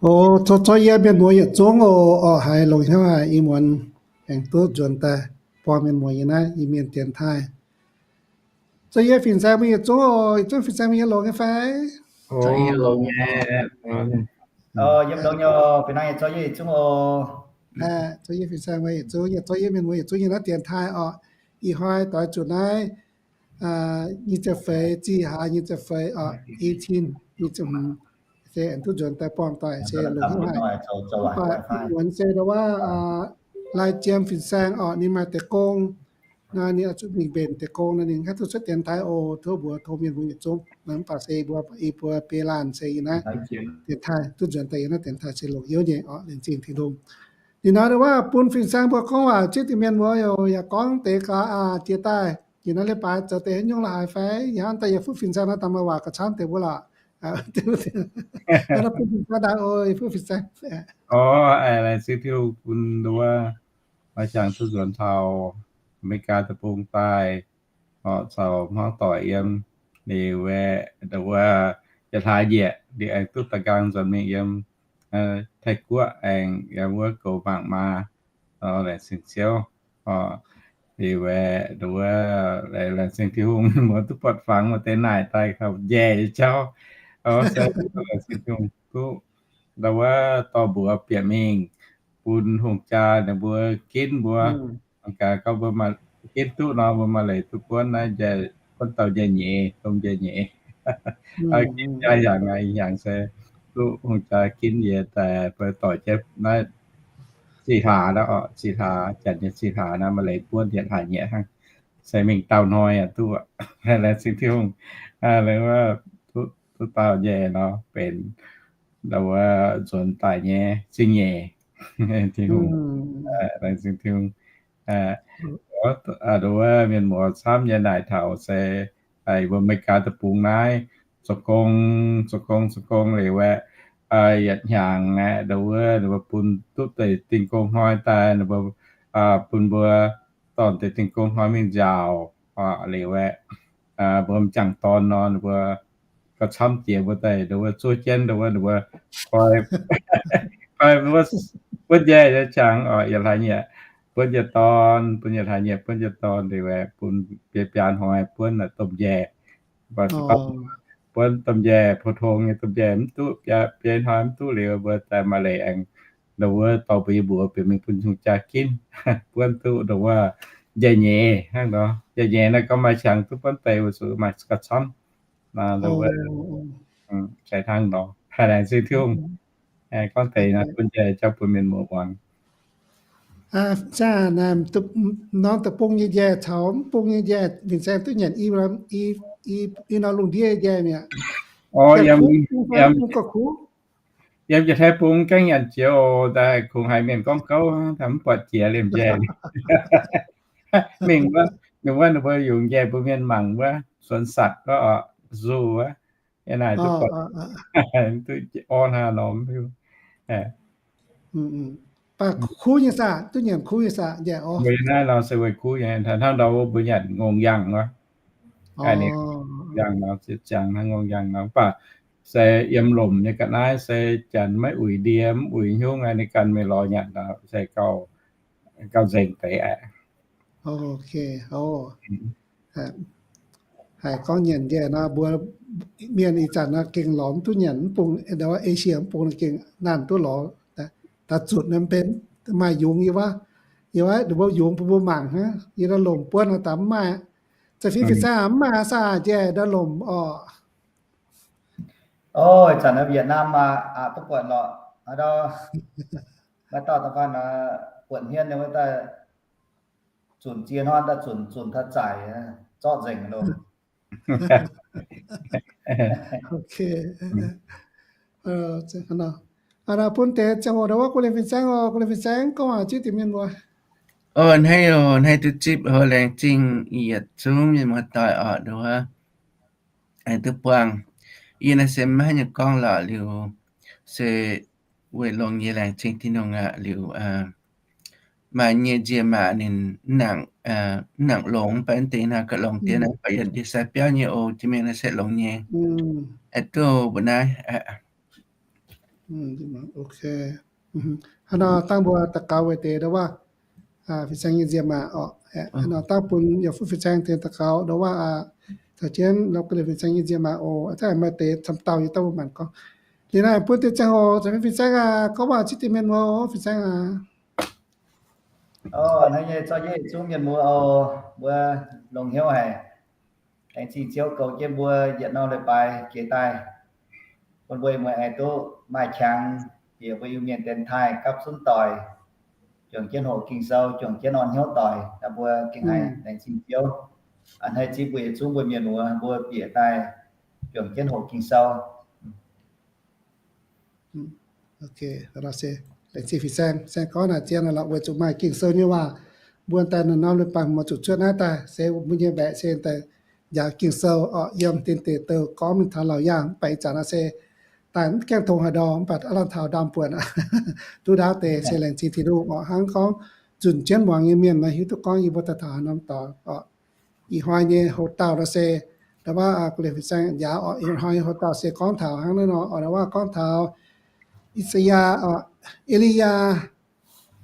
O, zorqv, zorqv yie mienh muoz yietc zungv oc. Orqc, haiz longx hnyouv haic, ih muonz aengx duqv nzuonx daaih buangh mienh muoz yiem naaiv Iu-Mienh dienx taaih. Zorqv yie fin-saeng mbuo yietc zungv oc. Yietc zungv fin-saeng mbuo yiem longx nyei fai? Yiem longx nyei. Zorqv yie fin-saeng mbuo yietc zungv, yaac zorqv yie mienh muoz yietc zungv yiem naaiv dienx taaih orqc. Ih hnoi doix zuqc naaiv nyic ziepc feix, zih hlaax nyic ziepc feix, eighteen, nyic ziepc hmz, se aengx duqv nzuonx daaih buangh doic se longx haic. Mv baac muonz se ndau wuov lai jiem fin-saeng orqc, ninh maaih deix gong, naaiv ninh oix zuqc mingh mbenc deix gong nor, ninh haih duqv cuotv dienx taaih oc. Tov mbuox tov mienh muoz yietc zungv, mv baac se mbuo, yie mbuo biei laanh se yiem naaiv dienx taaih duqv nzuonx daaih yiem naaiv dienx taaih se longx hnyouv nyei orqc. Laengz zingh Tin-Hungh. Ninh nor ndau wuov bun fin-saeng mbuo gorngv waac zieqv deix mienh mbuo yaac gorngv deix gaax jiex daaih. Jiex naaiv leiz-baaix zoux deix haaix nyungc la'haaix fai yaac hnamv daaih yaac fuqv fin-saeng naaiv dangh maaih waac gauh camv deix mbuo lorqc. Bun fin-saeng daaih oc, fuqv fin-saeng. Orqc, laengz zingh Tin-Hungh bun ndau wuov maaih jangx duqv nzuonx taux Aa^me^li^gaa deic-bung daaih, orqc, caux hmuangv doic yiem, liuz aeqv, ndau wuov yietc hlaax nyiec liuz aengx duqv da'nqaang nzuonx mingh yiem Taiv-Guoqv aengx yiem wuov goux mangc maa. Laengz zingh Ziouv. Liuz aeqv, ndau wuov laengz zingh Tin-Hungh, mienh muoz duqv buatc fangx maaih deix naaic daaih kaux njaih nyei jauv. Laengz zingh Tin-Hungh duqv ndau wuov dorh mbuox bieqc mingh bun hungh jaa ninh mbuo ginv mbuo. Gaax gorngv mbuo maaih ginv duqv nor, mbuo maaih leiz duqv buonv naaiv, buonv dauh njaih-nyeiz, domh njaih-nyeiz. Ginv jaa hnyangx, hnyangx se duqv hungh jaa ginv yie daaih, mbuo doic jienv naaiv zih hlaax, zih hlaax, janx nyei zih hlaax naaiv maaih leiz buonv yietc hlaax nyiec hnangv. Se mingh dauh hnoi yaac duqv. Laengz zingh Tin-Hungh, duqv dauh njaih nor benx ndau wuov nzuonx daaih nyei zingh nyeic. Tin-Hungh, laengz zingh Tin-Hungh. Ndau wuov mienh muoz camv nyei naaic taux se mbuo Aa^me^li^gaa deic-bung naaiv zoux gong, zoux gong, zoux gong liuz aeqv, yietc hnyangx aeqv, ndau wuov ninh mbuo bun duqv deix dingh gong hnoi daaih, ninh mbuo bun mbuo dorh deix dingh gong hnoi mingh nziaauc liuz aeqv, mbuo m'jangc dorn nor, ninh mbuo gauh camv jiex mbuo daaih, ndau wuov zuov jienv, ndau wuov ninh mbuo koi, koi mbuo buonv njaih nyei jangx orqc, yietc hlaax nyiec buonv njiec dorn, bun yietc hlaax nyiec buonv njiec dorn liuz aeqv, bun biei biaa hnoi buonv domh njaih. Buonv domh njaih, pou-tong nyei domh njaih mv duqv, biei hnoi mv duqv liuz, mbuo daaih maaih leiz aengx ndau wuov dorh mbuo nyei mbuox bieqc mingh bun hungh jaa ginv, buonv duqv ndau wuov njaih-nyeiz hnangv nor. Njaih-nyeiz naaiv gorngv maaih qangx duqv buonv deix weic zuqc maaih gauh camv. Ndau wuov se hnangv nor. Laengz zingh Tin-Hungh. Gorngv deix naaiv bun njaih jauv bun mienh muoz muangx. Norm deic-bung nyei njaih caux mv bung nyei njaih, fin-saeng duqv nyanc i norm lungh ndiev njaih mi'aqv? Yiem Janx-Taiv bung gaengh nyanc jiex oc, daaih kungx haiz mienh gorngv gouv, mv buatc jiex liemh njaih. Mingh wuov, ninh wuov ninh mbuo yungz njaih bun mienh mangc wuov, สวนสัตว์ wuov, zoo wuov, yie naaic duqv buatc, duqv orn hnangv nor. Baac kuv nyei saah, duqv nyanc kuv nyei saah, njaih orv? Weic naaiv nor se weic kuv nyei, hnangv ndau wuov mbuo nyanc ngongh yangh wuov. Yangh nor, ziepc ziangx hnangv ngongh yangh nor, mv baac se yiem lomc nyei ga'naaiv se janx maiv uix ndie, mv uix hnyungv, ninh ganh mingh lorz nyanc nor se gauh, gauh nzengc deix aqv. Haiz gorngv nyanc njaih nor, mbuo mienh ih zanc nor gengh lorz mv duqv nyanc, mv bung, Asia mv bung gengh naanh duqv lorz. Daaih zutc naaiv benx maaih yungz yie wuov, yie wuov ninh mbuo yungz bun mbuo mangc hnangv. Yie ndau lomc buonv nor daaih mv maaih. Za'fin fin-saeng mv maaih saah njaih ndau lomc orqc. Ih zanc Vietnam maah, aqc duqv buatc lorqc. Maiv dauh da'faanh buatc hmien nyei wuov daaih zunc ziex hnoi daaih zunc, zunc taux zaaic, zorqv nzengc loh. Bun deix ziangh hoc ndau wuov, guv liemh fin-saeng oc, guv liemh fin-saeng gorngv waac zipv deix mienh mbuo. Hneiv oc, hneiv duqv zipv, laengz zingh yietc zungv mienh muoz-doic oc, ndau wuov. Aengx duqv buangh. Yie naaiv se maiv haaix nyungc gorngv lorqc liuz, se weic longx nyei, laengz zingh Tin-Hungh aqv. Liuz maaih nyei nziemc aqv, ninh mv nangc longx, mv baac deix naaiv gauh longx deix naaiv, mv baac yie sai biauv nyei oc, jiex mingh naaiv se longx nyei. Aeqv, duqv mbuo naaiv. Ok. Hnangv nor dangh mbuo daux gaux weic deix ndau wuov fin-saeng nyei nziemx maah oc. Hnangv nor dangh bun yaac fuqv fin-saeng tengx daux gaux ndau wuov caux jienv lorz gu'nyuoz fin-saeng nyei nziemx maah oc. Aav dangh maaih deix camv dauh yie dangh mbuo mangc gorngv. Liuz naaiv bun deix ziangh hoc fin-saeng aac, gorngv waac ziex deix mienh muoz, fin-saeng aac. Hnangv nyei zorqv yietc zungv mienh muoz oc, mbuo longx hnyouv haic. Laengz zingh Ziouv goux jienv mbuo yietc norm leiz-baaix jiex daaih, bun mbuo muoz-aengx duqv maaih qangx bieqc mbuo Iu-Mienh dienx taaih gapv zunv doic, juangc jienv hoqc Ging-Sou, juangc jienv orn hnyouv doic. Naaiv mbuo gengh haiz laengz zingh Ziouv. A'hneiv zipv mbuo yietc zungv mbuo mienh muoz mbuo bieqc daaih juangc jienv hoqc Ging-Sou. Laengz zingh fin-saeng, fin-saeng gorngv naaic zien lorqc, weic zuqc maaih Ging-Sou nyei waac, mbuo daaih norm-norm leiz-baaix muoz zuqc cuotv naaiv daaih se mbuo nyei mbaeqc se daaih njaaux Ging-Sou oc, yiem dinh deic douh gorngv mingh taux laauc yaangh. Mv baac ih zanc naaiv se daaih mv gaengh tongx haaix ndau, mv baac aav lamh taux ndaamv-buonc aqv. Duqv ndaauv deix se laengz zingh Tin-Hungh oc. Hnangv gorngv zunc jienv muangx nyei mienh nor hiuv duqv gorngv yie mbuo daaih taux haaix norm dorngx oc. Ih hnoi nyei houx-dauh nor se ndau wuov gu'nyuoz fin-saeng njaaux oc. Ih hnoi nyei houx-dauh se gorngv taux hnangv naaiv nor oc, ndau wuov gorngv taux I^saa^yaa oc, E^li^yaa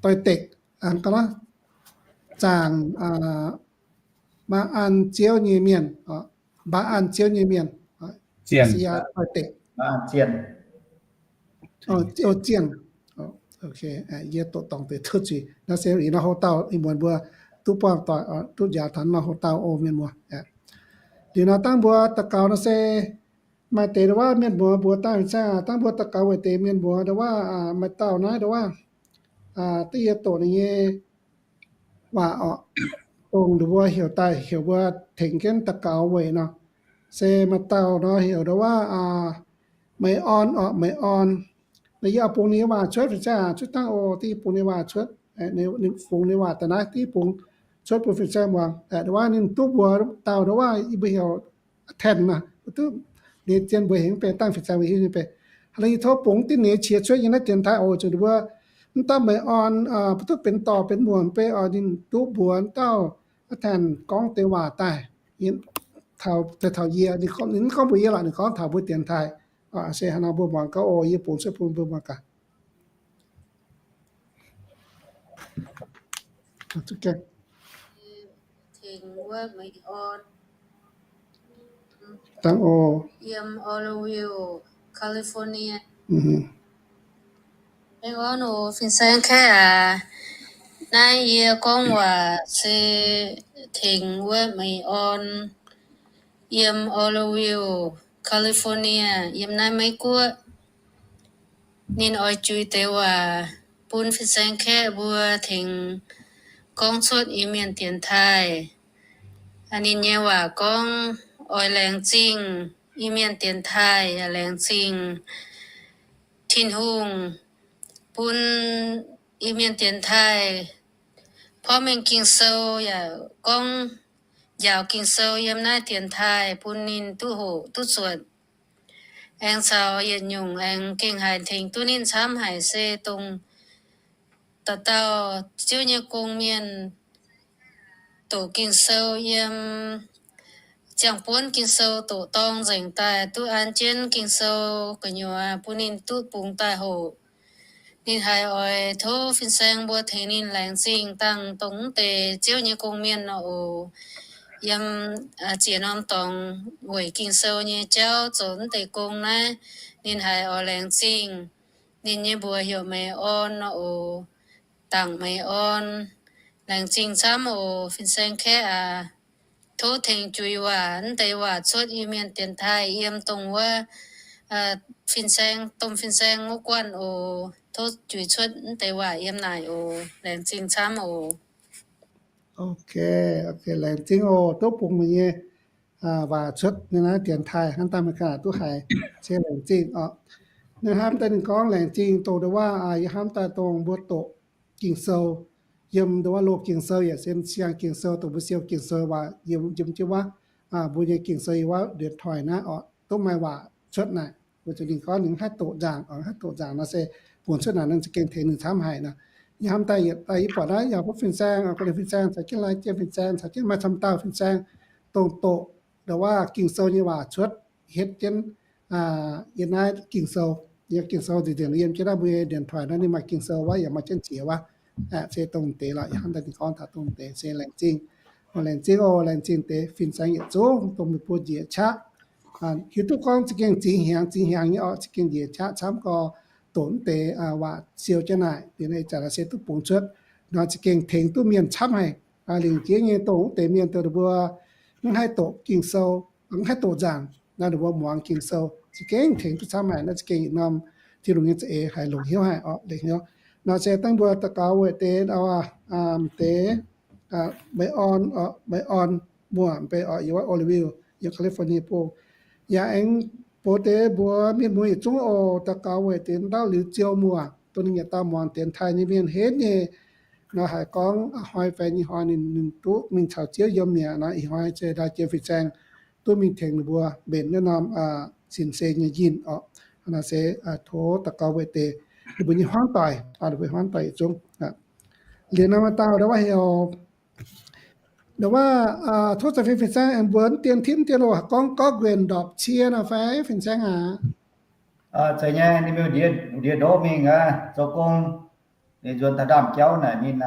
doix-dekc, zaangc Mbaa^an Ziouv nyei mienh, Mbaa^an Ziouv nyei mienh, I^saa^yaa doix-dekc. Zienh. Yie doqc dorngc deix duqv zuiz. Naaiv se ih hnoi houx-dauh ih muonz mbuo duqv buangh doic, duqv njaaux taux ih hnoi houx-dauh oc mienh muoz. Liuz nor dangh mbuo daux gaux nor se maaih deix ndau wuov mienh muoz mbuox dangh fin-saeng, dangh mbuo daux gaux weic deix mienh muoz ndau wuov maaih dauh naaiv ndau wuov da'yie doqc ninh nyei waac oc, dongh mbuo heuc daaih heuc mbuo tengx jienv daux gaux weic nor, se maaih dauh nor heuc ndau wuov Meih Orn oc, Meih Orn. Naaiv yie oix bungx ninh nyei waac cuotv fin-saeng, cuotv dangh oc, da'yie bungx ninh waac cuotv, ninh fungx ninh waac daaih naaiv da'yie bungx cuotv bun fin-saeng muangx. Ndau wuov ninh duqv mbuox dauh ndau wuov yie mbuo heuc Tanh naaiv, ninh zien mbuo heuc mv bei, dangh fin-saeng mbuo hiuv nyei bei. Hnangv naaiv yie tov bungx da'nyeic qiex cuotv yiem naaiv dienx taaih oc, zuqc mbuo mv dauh Meih Orn mbuo duqv benx dorh benx muoc bei oc, ninh duqv mbuox dauh Tanh gorngv deix waac daaih taux yie, ninh mv gorngv mbuox yie lorqc, ninh gorngv taux mbuo dienx taaih. Se hnangv nor mbuo muangx gaax oc, yie bungx cuotv bun mbuo muangx gaax. Tengx wuov Meih Orn. Dangh oc. Yiem Oroville, California. Meih Orn oc, fin-saeng kaeqv aac. Naaiv yie gorngv waac se tengx wuov Meih Orn yiem Oroville, California, yiem naaiv Meiv Guoqv. Ninh oix juix deix waac bun fin-saeng kaeqv mbuo tengx gorngv cuotv Iu-Mienh dienx taaih. Ninh nyei waac gorngv, oix laengz zingh Iu-Mienh dienx taaih, yaac laengz zingh Tin-Hungh bun Iu-Mienh dienx taaih porv mengh Ging-Sou, yaac gorngv njaaux Ging-Sou yiem naaiv dienx taaih bun ninh duqv hoqc duqv zuotc. Aengx caux yietc nyungc aengx gengh haih tengx duqv ninh camv haic se dongh dauh dauh Ziouv nyei gong-mienh doqc Ging-Sou yiem ziangh buonv Ging-Sou doqc dorng nzengc daaih duqv an jienv Ging-Sou gu'nyuoz bun ninh duqv bungx daaih hoqc. Ninh haiz oix tov fin-saeng mbuo tengx ninh laengz zingh dangh dongh mv deix Ziouv nyei gong-mienh nor oc. Yiem ziex norm dorngx weic Ging-Sou nyei jauv zoux mv deix gong naaiv, ninh haiz oix laengz zingh. Ninh nyei mbuox heuc Meih Orn nor oc. Dangc Meih Orn. Laengz zingh camv oc, fin-saeng kaeqv aac. Tov tengx juix waac, mv deix waac cuotv Iu-Mienh dienx taaih yiem dongh wuov fin-saeng, domh fin-saeng wuov guanh oc. Tov juix cuotv mv deix waac yiem naaic oc. Laengz zingh camv oc. Ok, ok, laengz zingh oc. Tov bungx meih nyei waac cuotv nyei naaiv dienx taaih hnangv daaih meih ganh duqv haiz, se laengz zingh oc. Ninh hnamv daaih ninh gorngv laengz zingh dongh ndau wuov, yie hnamv daaih dongh mbuo doqc Ging-Sou, yiem ndau wuov loz Ging-Sou yaac se siang Ging-Sou, dongh mbuo siou Ging-Sou waac yiem jienv wuov, mbuo nyei Ging-Sou yiem wuov điện thoại naaiv oc, duqv maaih waac cuotv naaic. Weic zuqc ninh gorngv ninh mv haih doqc nzaangc, mv haih doqc nzaangc nor se bungx cuotv naaic ninh za'gengh tengx ninh camv haic nor. Yie hnamv daaih yietc, daaih yie buatc naaiv yaac mbuo fin-saeng, ga'naaiv fin-saeng caux jienv lai jien fin-saeng caux jienv maaih camv dauh fin-saeng dongh doqc ndau wuov Ging-Sou nyei waac cuotv hietv jienv yiem naaiv Ging-Sou. yiem Ging-Sou nzengc nzengc, yiem jienv naaiv mbuo nyei điện thoại naaiv ninh maaih Ging-Sou wuov, yaac maaih jienv jiex wuov. Se dongh deix lorqc, yie hnamv daaih ninh gorngv taux dongh deix, se laengz zingh, laengz zingh oc, laengz zingh deix fin-saeng yietc zungv dongh meih mbuo njiec qaqv. Hiuv duqv gorngv za'gengh zingx hnyangx, zingx hnyangx nyei oc, za'gengh njiec qaqv camv gorx, doqc mv deix waac siou jienv naaic, liuz naaiv ih zanc se duqv bungx cuotv nor, za'gengh tengx duqv mienh camv haic. Lingc jiex nyei dongh mv deix mienh dongh ninh mbuo mv haih doqc Ging-Sou, mv haih doqc nzaangc, naaiv ninh mbuo muangx Ging-Sou za'gengh tengx duqv camv haic. Naaiv za'gengh yietc norm Tin-Hungh nyei za'eix haic, longc hnyouv haic oc, longc hnyouv. Nor se dangh mbuo daux gaux weic deix, deix Mbeix Orn, Mbeix Orn muoc, Mbeix Orn yiem wuov Oroville, yiem California bung. Yaac aengx mbuox deix mbuo mienh muoz yietc zungv oc, daux gaux weic deix ndauv liuz ziou muoc, dongh ninh yietc dauh muangx dienx taaih nyei mienh henv nyei nor, haiz gorngv hnoi faix nyei hnoi ninh, ninh duqv mingh caux Ziouv yiem mi'aqv nor, ih hnoi se ndau jiem fin-saeng duqv mingh tengx ninh mbuo mbenc naaiv norm sin se nyei yinh oc. Naaiv se tov daux gaux weic deix ninh mbuo nyei hmuangv doic, ninh mbuo hmuangv doic yietc zungv. Liuz nor maaih dauh ndau wuov heuc, ndau wuov, tov caux fin-saeng aengx mbuox dien tipv dien loz gorngv gorngv nquenc ndorpc cie nor fai fin-saeng aac? Zeiz nyei, ninh mbuo ndiev ndoqv mingh aqv, zoux gong. Ninh nzuonx taux ndaamv-jauv naaic ninh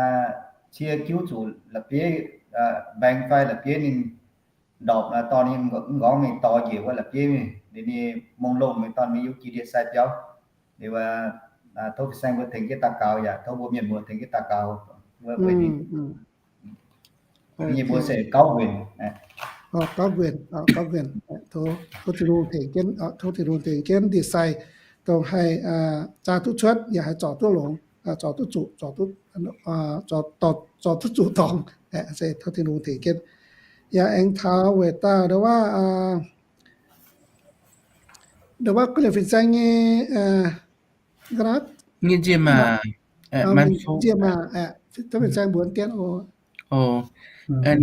cie juv zuqc la'bieiv, mbaengx fai la'bieiv ninh ndorpc dorh ninh m'nqorngv mingh dorh njiec wuov la'bieiv mingh, ninh mongh longh mingh dorh mingh yiem jiex ndie-sai biauv. Liuz tov fin-saeng mbuo tengx jienv daux gaux yaac tov mbuo mienh muoz tengx jienv daux gaux. Ninh mbuo se gauv nquenc. Gauv nquenc, gauv nquenc. Tov Tin-Hungh tengx jienv, tov Tin-Hungh tengx jienv ndie-sai dongh haih zaah duqv cuotv yaac haih zorc duqv longx, zorc duqv zuqc, zorc duqv zuqc dorngx. Se tov Tin-Hungh tengx jienv. Yaac aengx taux weic dauh ndau wuov, ndau wuov guv liuz fin-saeng nyei nziex maac, nziex maac, tov fin-saeng mbuox dien oc.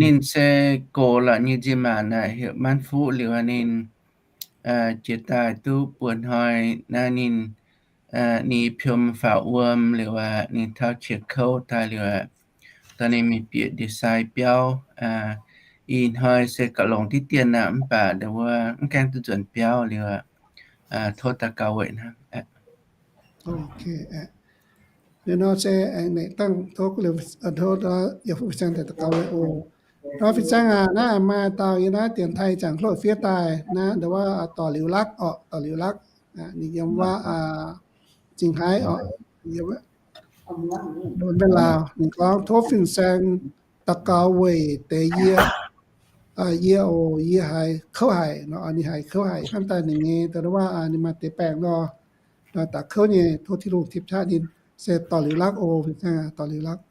Ninh se gox lorqc, nyei nziex maac naaic heuc Maanv Fuqv liuz ninh jiex daaih duqv buo hnoi naaiv ninh, ninh piom faaux wuom liuz aqv, ninh tauv qiex kouv daaih liuz aqv, dorh ninh mingh bieqc ndie-sai biauv. Ih hnoi se gauh longx diqv dien aqv, mv baac ndau wuov mv gaengh duqv nzuonx biauv liuz aqv. Tov daux gaux weic hnangv. Liuz nor se aengx dangh tov, tov yie fin-saeng daux gaux weic oc. Nor fin-saeng aac, naaiv maaih dauh yie naaiv dienx taaih jangx hluoqv fiev daaih naaiv, ndau wuov dorc liuz lakv oc, dorc liuz lakv. Ninh yiem wuov Zingh Haaix oc, yiem wuov Mbaav Laauh. Ninh gorngv tov fin-saeng daux gaux weic deix yie, yie oc, yie haiz kouv haic nor, ninh haiz kouv haic hnangv daaih ninh nyei, ndau wuov ninh maaih deix baengc nor, daaih kouv nyei, tov Tin-Hungh tipv qaqv ninh. Se dorc liuz lakv oc, fin-saeng dorc liuz lakv.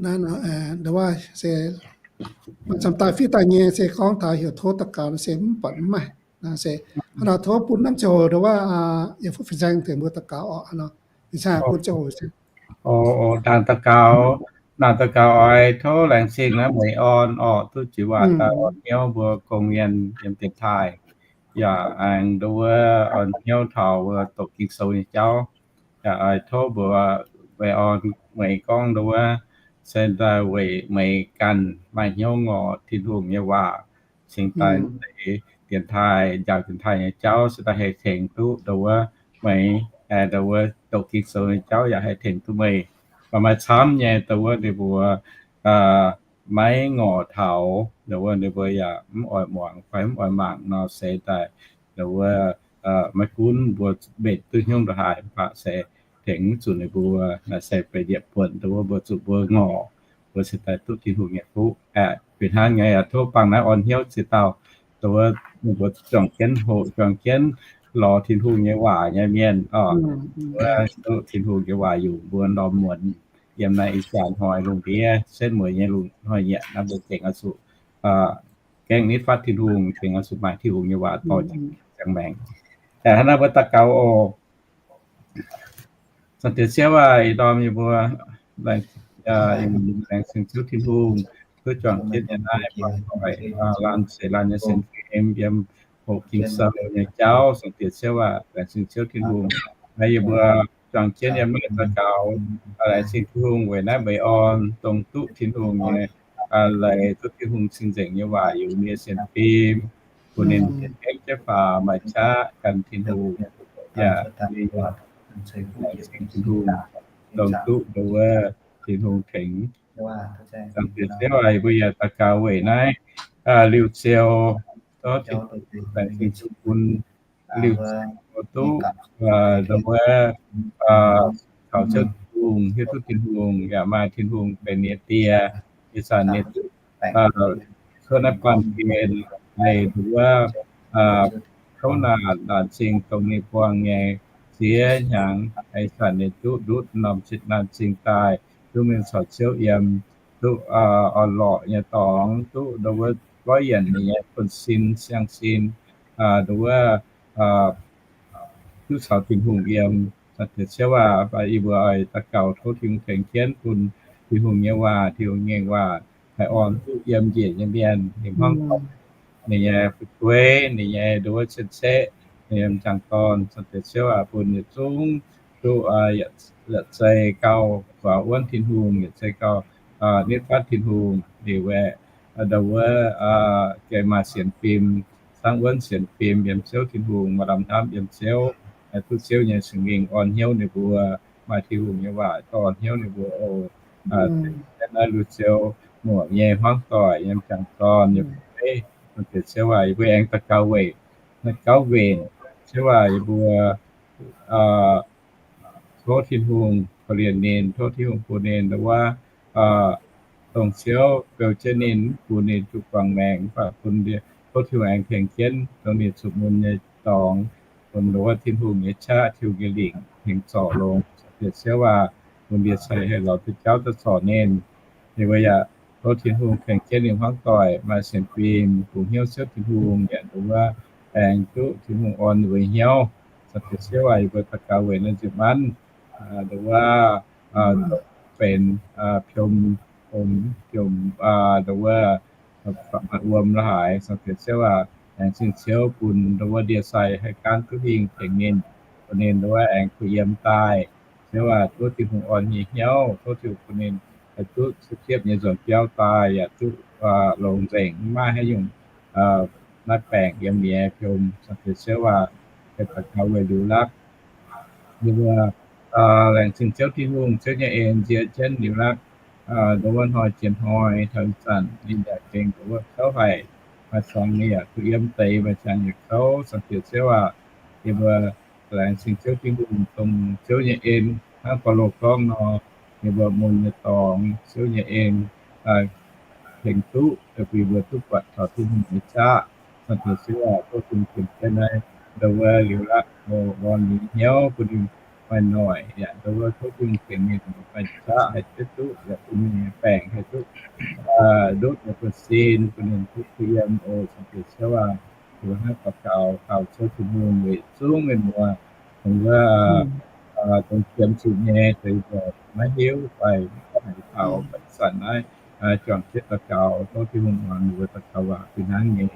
Naaiv nor, ndau wuov se maaih camv daaih fiev daaih nyei, se gorngv taux heuc tov daux gaux nor se mv buatc mv maaih. Se hnangv nor tov bun norm ziangh hoc ndau wuov yie fin-saeng tengx mbuo daux gaux oc. Hnangv nor fin-saeng bun ziangh hoc se. Ndaangc daux gaux, ndaangc daux gaux oix tov laengz zingh naaiv Meix Orn orqc, duqv jiex waac daaih orn hnyouv mbuo gong-mienh yiem dienx taaih. Yaac aengx ndau wuov orn hnyouv taux wuov doqc Ging-Sou nyei jauv. Yaac oix tov mbuox Meix Orn, Meix gorngv ndau wuov se daaih weic Meix ganh maaih hnyouv ngorc Tin-Hungh nyei waac, cingx daaih zeix dienx taaih, njaaux dienx taaih nyei jauv, se daaih haih tengx duqv ndau wuov Meix, ndau wuov doqc Ging-Sou nyei jauv yaac haih tengx duqv meih. Mv baac maaih camv nyei ndau wuov ninh mbuo maiv ngorc taux, ndau wuov ninh mbuo yaac mv oix muangx fai mv oix mangc nor, se daaih ndau wuov maiv gunv mbuo mbenc duqv hnyouv ndongc haaix, mv baac se tengx mv zuqc ninh mbuo, naaiv se benx yietc buonc ndau wuov mbuo zuqc mbuo ngorc, mbuo cingx daaih duqv Tin-Hungh nyei fuqv. Fih hnangv nyei, tov bangc naaiv orn hnyouv ziex dauh, ndau wuov ninh mbuo juangc jienv hoqc, juangc jienv lorz Tin-Hungh nyei waac nyei mienh oc. Wuov duqv Tin-Hungh nyei waac yungh mbuo ndorm muonz yiem naaiv ih jaax hnoi lungh ndiev setv mueiz nyei lungh hnoi nyanc naaiv, mbuo gengh oix zuqc gengh nitv fatv Tin-Hungh, gengh oix zuqc maaih Tin-Hungh nyei waac dorh ziangx maengc. Hnangv naaiv mbuo daux gaux oc. Zaangc Diex Ziouv aac, ih ndorm yie mbuo laengz zingh Ziouv Tin-Hungh duqv juangc jienv yiem naaiv, laanh seix laanh nyei sienx fim yiem hoqc Ging-Sou nyei jauv. Zaangc Diex Ziouv aac, laengz zingh Ziouv Tin-Hungh. Naaiv yie mbuo juangc jienv yiem naaiv daux gaux, laengz zingh Tin-Hungh weic naaiv Meix Orn dongh duqv Tin-Hungh nyei, leiz duqv Tin-Hungh cing-nzengc nyei waac yungz nyei sienx fim. bun ninh mbenc jienv faaux maaih qaqv gan Tin-Hungh. Yaac ninh laengz zingh Tin-Hungh, dongh duqv nduov Tin-Hungh tengx. Dangh deix ziouv aac, mbuo yaac daux gaux weic naaiv Liuz Ziou, zorqv laengz zingh Tin-Hungh bun Liuz Ziou duqv nduov taux Ziouv Tin-Hungh, hiuv duqv Tin-Hungh, yaac maaih Tin-Hungh benx ninh die, ih zanc ninh duqv cuotv naaiv baamh gen, leih nduov kouv naanc, naanc zingh dongh ninh buangh nyei ziex hnyangx, ih zanc ninh duqv ndutv norm zinh naanc zingh daaih, duqv mingh caux Ziouv yiem, duqv orn-lorqc nyei dorngx, duqv nduov goiv yienc ninh nyei buonv-sin, siang-sin, nduov duqv caux Tin-Hungh yiem. Deix ziouv aac, yie mbuo oix daux gaux tov Tin-Hungh tengx jienv bun Tin-Hungh nyei waac, Tin-Hungh nyei waac haih orn duqv yiem njiec nyei mienh, ninh hmuangv doic, ninh nyei fu'jueiv, ninh nyei nduov cien-ceqv, ninh nyei m'jangc dorn. Deix ziouv aac, bun yietc zungv duqv yietc zei gauh guaax wuonv Tin-Hungh, yietc zei gauh nitv fatv Tin-Hungh, liuz aeqv, nduov gengh maaih sienx fim, cangv wuonv sienx fim yiem Ziouv Tin-Hungh, maaih lamh hnamv yiem Ziouv, duqv Ziouv nyei Singx Lingh orn hnyouv ninh mbuo, maaih Tin-Hungh nyei waac dorh orn hnyouv ninh mbuo oc. Naaiv Liuz Ziou muoc nyei hmuangv doic nyei m'jangc dorn nyei fu'jueiv, deix ziouv aac, yie mbuo aengx daux gaux weic naaiv gauv nqenc. Ziouv aac, yie mbuo tov Tin-Hungh korv-lienh ninh, tov Tin-Hungh bun ninh nduov dongh Ziouv beu jienv ninh, mv bun ninh zuqc guangc maengc, mv baac bun, tov Tin-Hungh aengx tengx jienv dongh ninh zuqc mun nyei dorngx, bun nduov Tin-Hungh nyei qaqv, Tin-Hungh nyei lingc tengx zorc longx. Deix ziouv aac, bun ndie-sai haih lorz duqv jauv daaih zorc ninh. Ninh mbuo yaac tov Tin-Hungh tengx jienv ninh hmuangv doic maaih sienx fim, bungx hnyouv Ziouv Tin-Hungh, yaac nduov aengx duqv Tin-Hungh orn ninh mbuo hnyouv. Deix ziouv aac, yie mbuo daux gaux weic naaiv nzipc manv nduov benx piom, om, piom, nduov wuom la'haaix. Deix ziouv aac, aengx cing Ziouv bun nduov ndie-sai haih gaanv duqv hingh tengx ninh, bun ninh nduov aengx kuh yiem daaih. Ziouv aac, tov Tin-Hungh orn nyei hnyouv, tov Tin-Hungh bun ninh haih duqv siepv-siepv nyei nzuonx biauv daaih, yaac duqv longx nzengc, mv maaih haaix nyungc naaiv baengc yiem nyei piom. Deix ziouv aac, daux gaux weic Liuz Lakv. Yie mbuo laengz zingh Ziouv Tin-Hungh, Ziouv nyei en nziex jienv Liuz Lakv, nduov wuov hnoi jiex hnoi taux ih zanc ninh yaac gengh nduov wuov kouv haic. Maaih zangx ninh yaac kuh yiem deix, maaih zangx yaac kouv. Deix ziouv aac, yie mbuo laengz zingh Ziouv Tin-Hungh dongh Ziouv nyei en, hnangv Baulo gorngv nor, yie mbuo mun nyei dorngx, Ziouv nyei en tengx duqv, bun yie mbuo duqv buatc taux Tin-Hungh nyei qaqv. Deix ziouv aac, tov Tin-Hungh tengx jienv naaiv nduov wuov Liuz Lakv orn ninh hnyouv, bun ninh maaih noic, yaac nduov wuov tov Tin-Hungh tengx ninh maaih qaqv haih duqv, yaac bun ninh baengc haih duqv ndutv nyei buonv-sin, bun ninh duqv kuh yiem oc. Deix ziouv aac, yie mbuo hnangv daux gaux kaux Ziouv Tin-Hungh weic zungv mienh muoz, dongh wuov dongh qiemx zuqc nyei, deix maiv hiuv fai maiv haih taux, zanc naaiv juangc jienv daux gaux, tov Tin-Hungh muangx yie mbuo daux gaux waac fih hnangv nyei.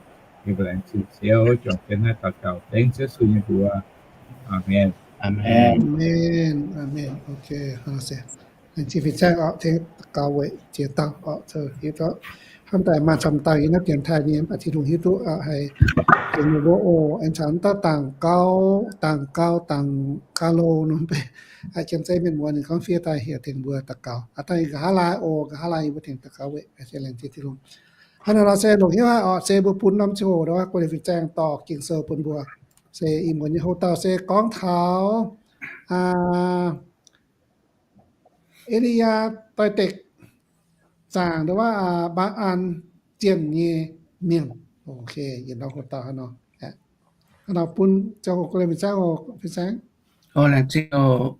Yie mbuo laengz zingh Ziouv juangc jienv naaiv daux gaux dengv Ziouv Yesu nyei mbuox. Aamen. Aamen. Aamen. Ok, laengz zingh fin-saeng oc, tengx daux gaux weic ziex dauh oc, hiuv duqv hnamv daaih maaih camv dauh yiem naaiv dienx taaih nyei, mv baac Tin-Hungh hiuv duqv haiz tengx ninh mbuo oc. Aengx caux dauh dangc gau, dangc gau, dangc gau lo nor, jiem zeiv mienh muoz ninh gorngv fiev daaih heuc tengx mbuo daux gaux. Aa, dangh nqa'haav laai oc, nqa'haav laai yie mbuo tengx daux gaux weic, laengz zingh Tin-Hungh. Hnangv naaiv nor se longc hnyouv aqv oc, se mbuo bun norm ziangh hoc nor, guei fin-saeng dorh Ging-Sou bun mbuo. Se ih muonz nyei hoc dauh se gorngv taux E^li^yaa doix-dekc zaangc nduov Mbaa^an zienh nyei mienh. Ok, yietc norm hoc dauh hnangv nor. Hnangv nor bun ziangh hoc guei fin-saeng, fin-saeng. O, laengz zingh oc.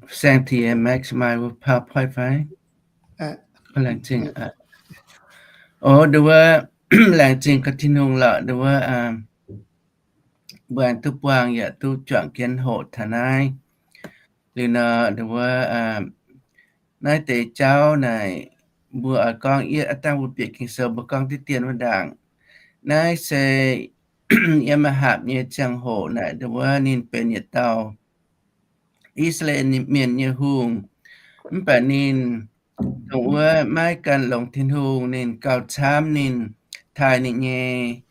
Fin-saeng tengx maximize wuov PowerPoint fai? Laengz zingh. O, nduov wuov, laengz zingh gaax Tin-Hungh lorqc, nduov wuov, mbuo aengx duqv buangh yaac duqv juangc jienv hoqc taux naaiv. Liuz nor, nduov wuov, naaiv deix jauv naaic, mbuo oix gorngv yie aav dangh mbuo bieqc Ging-Sou mbuo gorngv diqv dien wuov ndaangc. Naaiv se yiem maiv hapc nyei ziangh hoc naaic, nduov wuov ninh benx yietc dauh I^saa^laa^en Mienh nyei hungh, mv baac ninh dongh wuov maiv gan longx Tin-Hungh, ninh gauh camv ninh taaih ninh nyei,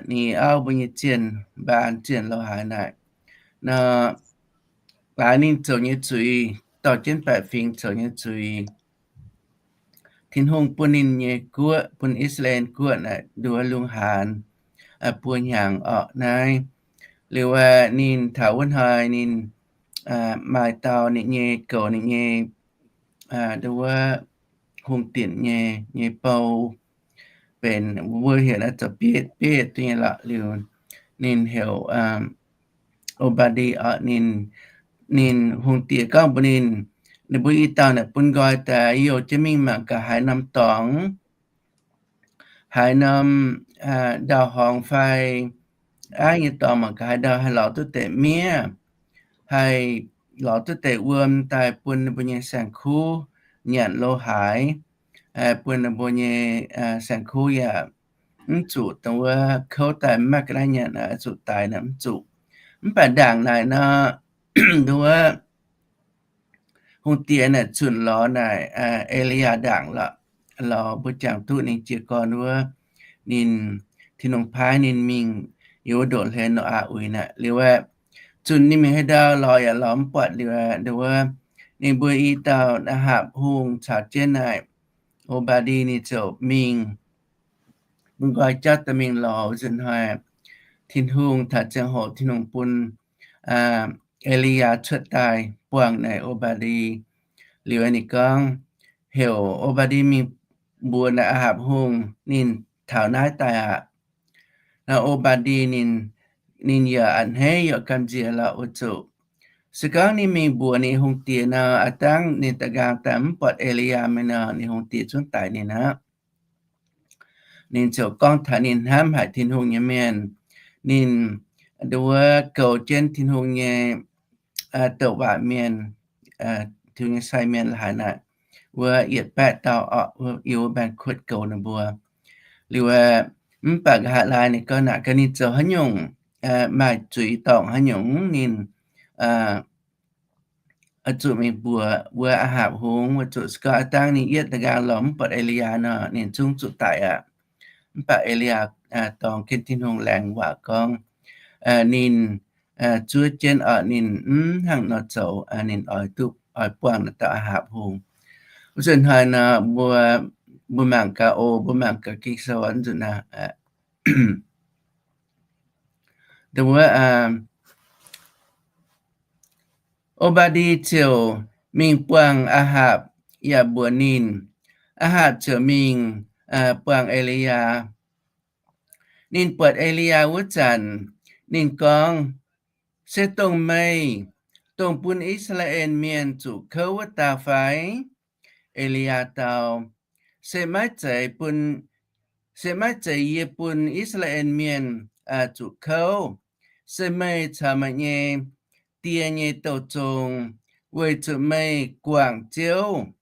ninh auv mbuo nyei zienh, Mbaa^an zienh lo haaix naaic nor, laaix ninh zoux nyei zuiz, dorh jienv baeqc fingx zoux nyei zuiz, Tin-Hungh bun ninh nyei guoqv, bun I^saa^laa^en guoqv naaic nduov lungh haanz buo hnyangx orqc naaiv. Liuz aeqv, ninh taux wuov hnoi ninh maaih dauh ninh nyei goux ninh nyei nduov hungh dieqc nyei, nyei bou, benx mbuo heuc naaiv zoux bietv, bietv duqv nyei lorqc. Liuz ninh heuc O^mbaa^ndi orqc, ninh, ninh hungh diex gorngv mbuox ninh, ninh mbuo i dauh naaic bun nqoi daaih youh jienv mingh mangc gaax haaix norm dorngx, haaix norm ndau-horngx fai aiv nyei dorngx mangc gaax haaix ndau haih lorz duqv deix miev, haih lorz duqv deix wuom daaih bun ninh mbuo nyei saeng-kuv nyanc lo haaix, bun ninh mbuo nyei saeng-kuv yaac mv zuqc dongh wuov kouv daaih mv maaih ga'naaiv nyanc, zuqc daix naaic mv zuqc. Mv baac ndaangc naaic nor, nduov hungh diex naaic zunc lorz naaic E^li^yaa ndaangc lorqc. Lorz mbuo jangx duqv ninh jiez gorn wuov, ninh, Tin-Hungh paaiv ninh mingh yiem wuov ndoqv hlen Noqyaa uix naaic. Liuz aeqv, zunc ninh mingh haaix ndau lorz yaac lorz mv buatc. Liuz aeqv, nduov ninh mbuo i dauh Aa^hapc Hungh caux jienv naaic O^mbaa^ndi ninh ziouc mingh bun nqoi jauv dorh mingh lorz. Wuov zanc hnoi Tin-Hungh taux ziangh hoc Tin-Hungh bun E^li^yaa cuotv daaih buangh naaic O^mbaa^ndi. Liuz ninh gorngv, heuc O^mbaa^ndi mingh mbuox naaic Aa^hapc Hungh ninh taux naaiv daaih aqv. Nor O^mbaa^ndi ninh, ninh yaac a'hneiv yaac gamh nziex lorqc wuov zuqc. Se gorngv ninh mingh mbuox ninh hungh diex nor, aav dangv ninh da'nqaang daaih mv buatc E^li^yaa mingh nor, ninh hungh diex zungv daix ninh aqv. Ninh ziouc gorngv taux ninh hnamv haic Tin-Hungh nyei mienh. Ninh nduov goux jienv Tin-Hungh nyei douc waac mienh, Tin-Hungh nyei sai mienh la'haaix naaic, wuov yietc baeqv dauh orqc, yiem wuov mbaengx-kuotv goux ninh mbuo. Liuz aeqv, mv baac nqa'haav laai ninh gorngv naaic gaax ninh zoux haaix nyungc, maaih zuiz dorngc haaix nyungc ninh zuqc mingh mbuox wuov Aa^hapc Hungh, wuov zuqc se gorngv aav dangv ninh yietv da'nqaang lorz mv buatc E^li^yaa nor, ninh zungv zuqc daic aqv. Mv baac E^li^yaa dorngx jienv Tin-Hungh laengz waac gorngv, ninh zuov jienv orqc, ninh mv hnangv nor zoux, ninh oix duqv, oix buangh naaiv dauh Aa^hapc Hungh. Wuov zanc hnoi nor, mbuo, mbuo mangc gaax oc, mbuo mangc gaax Ging-Sou nzunc naaiv. Dongh wuov, O^mbaa^ndi ziouc mingh buangh Aa^hapc yaac mbuox ninh. Aa^hapc ziouc mingh buangh E^li^yaa. Ninh buatc E^li^yaa wuov zanc, ninh gorngv, Se dongh meih, dongh bun I^saa^laa^en Mienh zuqc kouv wuov dauh fai? E^li^yaa dau, Se maiv zeiz bun, se maiv zeiz yie bun I^saa^laa^en Mienh zuqc kouv. Se meih caux meih nyei die nyei douh zong, weic zuqc meih guangc Ziouv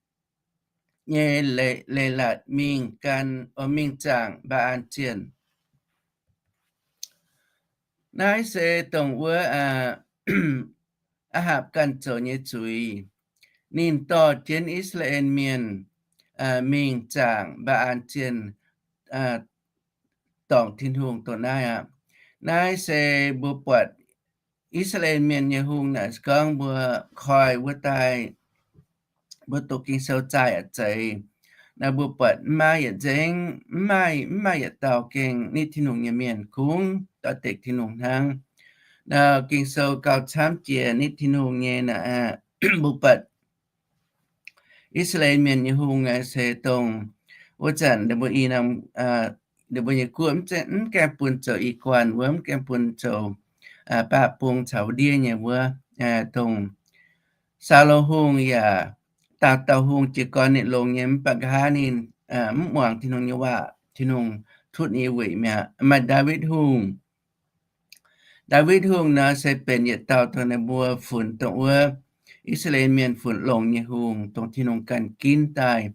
nyei leiz-latc mingh gan, mingh zaangc Mbaa^an zienh. Naaiv se dongh wuov Aa^hapc ganh zoux nyei zuiz. Ninh dorh jienv I^saa^laa^en Mienh mingh zaangc Mbaa^an zienh, dorngc Tin-Hungh dongh naaiv aqv. Naaiv se mbuo buatc I^saa^laa^en Mienh nyei hungh naaic, se gorngv mbuo koi wuov daaih, mbuo doqc Ging-Sou zaah yaac zeiz. Naaiv mbuo buatc mv maaih yietc nzengc, mv maaih, mv maaih yietc dauh gengh nitv Tin-Hungh nyei mienh, kungx doix-dekc Tin-Hungh hnangv. Naaiv Ging-Sou gauh camv jiex nitv Tin-Hungh nyei naaic, mbuo buatc I^saa^laa^en Mienh nyei hungh naaic se dongh wuov zanc ninh mbuo i norm, ninh mbuo nyei guoqv mv gaengh bun zoux i guanh wuov, mv gaengh bun zoux baeqc bung caux wuov ndiev nyei wuov, dongh Saulo Hungh yaac dauh dauh hungh jiez gorn ninh longx nyei, mv baac nqa'haav ninh mv muangx Tin-Hungh nyei waac, Tin-Hungh tutv ninh nyei weic mi'aqv. Maaih Ndaawitv Hungh. Ndaawitv Hungh naaic se benx yietc dauh dongh ninh mbuo funx dongh wuov I^saa^laa^en Mienh funx longx nyei hungh, dongh Tin-Hungh ganh ginv daaih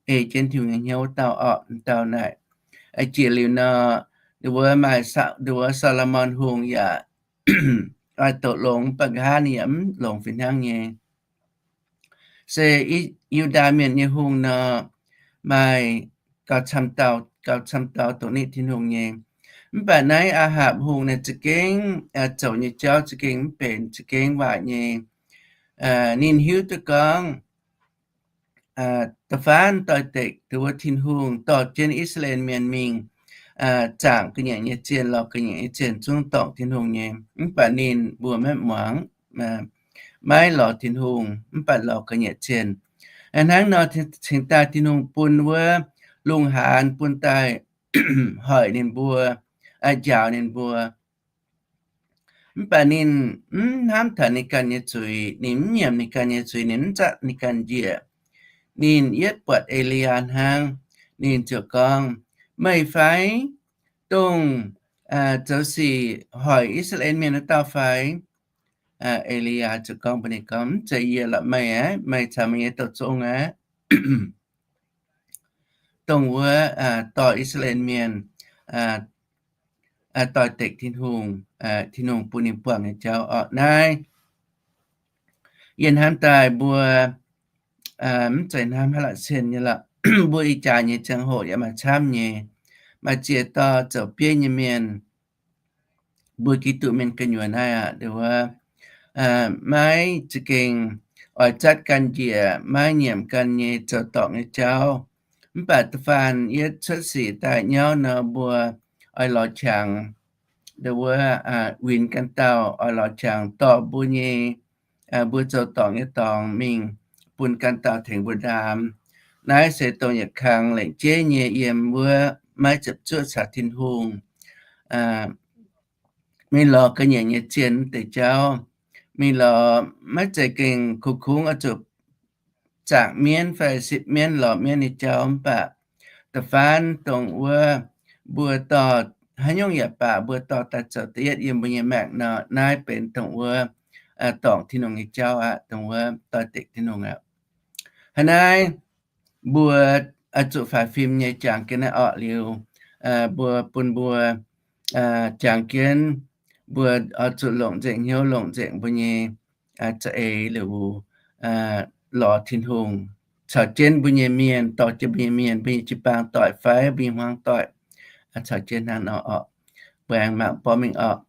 ei jienv Tin-Hungh nyei hnyouv dauh orqc. Dauh naaic, jiex liuz nor, wuov maaih, wuov Saa^lo^morn Hungh yaac oix doqc longx, mv baac nqa'haav ninh yaac mv longx fih hnangv nyei. se Yu^ndaa Mienh nyei hungh nor, maaih gauh camv dauh, gauh camv dauh dongh nitv Tin-Hungh nyei. Mv baac naaiv Aa^hapc Hungh naaiv za'gengh zoux nyei jauv za'gengh mv benx, za'gengh waaic nyei. Ninh hiuv duqv gorngv da'faanh doix-dekc dongh wuov Tin-Hungh dorh jienv I^saa^laa^en Mienh mingh zaangc ga'nyiec nyei zienh, lorz ga'nyiec nyei zienh zungv dorngc Tin-Hungh nyei. Mv baac ninh mbuo maiv muangx, maiv lorz Tin-Hungh, mv baac lorz ga'nyiec zienh. Hnangv nor cingx daaih Tin-Hungh bun wuov lungh haanz bun daaih hoic ninh mbuo, njaaux ninh mbuo. Mv baac ninh mv hnamv taux ninh ganh nyei zuiz, ninh mv nyiemc ninh ganh nyei zuiz, ninh mv zatv ninh ganh njiec. Ninh yietv buatc E^li^yaa hnangv, ninh ziouc gorngv, Meih fai dongh zoux sic hoic I^saa^laa^en Mienh wuov dauh fai? E^li^yaa ziouc gorngv mbuox ninh gorngv, Mv zeiz yie lorqc, meih aqv. Meih caux meih nyei douh zong aqv, dongh wuov dorh I^saa^laa^en Mienh doix-dekc Tin-Hungh, Tin-Hungh bun ninh buangh nyei jauv orqc. Naaiv yie hnamv daaih mbuo mv zeiz hnamv haaix la'sienh nyei lorqc. Mbuo ih jaax nyei ziangh hoc yaac maaih camv nyei, maaih ziex dauh zoux bieiv nyei mienh, mbuo Giduc Mienh gu'nyuoz naaiv aqv, maiv za'gengh oix zatv ganh njiec, maiv nyiemc ganh nyei zoux dorngc nyei jauv. Mv baac da'faanh yietv cuotv sic daaih nyauv nor, mbuo oix lorz qangx, wuov, winx ganh dauh, oix lorz qangx dorh mbuo nyei, mbuo zoux dorngc nyei dorngx mingh bun ganh dauh tengx mbuo ndaam. Naaiv se dongh yietc kang lengc jeiv nyei yiem wuov maiv ziepc zuoqv caux Tin-Hungh, mingh lorz ga'nyiec nyei zienh deix jauv, mingh lorz, maiv zeiz gengh kungx-kungx oix zuqc zaangc mienv fai sipv mienv lorz mienv nyei jauv. Mv baac da'faanh dongh wuov mbuo dorh, haaix nyungc yaac baac mbuo dorh daaih zoux da'yietv yiem mbuo nyei maengc nor, naaiv benx dongh wuov dorngc Tin-Hungh nyei jauv aqv, dongh wuov doix-dekc Tin-Hungh aqv. Hnangv naaiv mbuo oix zuqc faix fim nyei jangx jienv naaiv orqc liuz, mbuo bun mbuo jangx jienv, mbuo oix zuqc longc nzengc hnyouv, longc nzengc mbuo nyei za'eix liuz, lorz Tin-Hungh caux jienv mbuo nyei mienh, dorh jienv mbuo nyei mienh, mbuo nyei jiu-baang doic fai mbuo nyei hmuangv doic, caux jienv hnangv nor orqc. Mbuo aengx mangc borqv mingh orqc.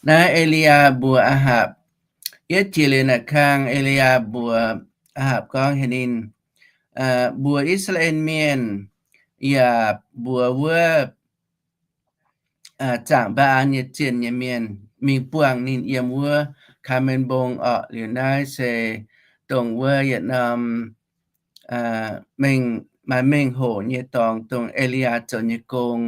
Naaiv E^li^yaa mbuox Aa^hapc, yietv jiex liuz naaic kang, E^li^yaa mbuox Aa^hapc gorngv, Haaix ninh mbuox I^saa^laa^en Mienh yaac mbuox wuov zaangc Mbaa^an nyei zienh nyei mienh mingh buangh ninh yiem wuov Kaa^men Mbong orqc. Liuz naaiv se dongh wuov yietc norm mengh, maaih mengh hoc nyei dorngx, dongh E^li^yaa zoux nyei gong,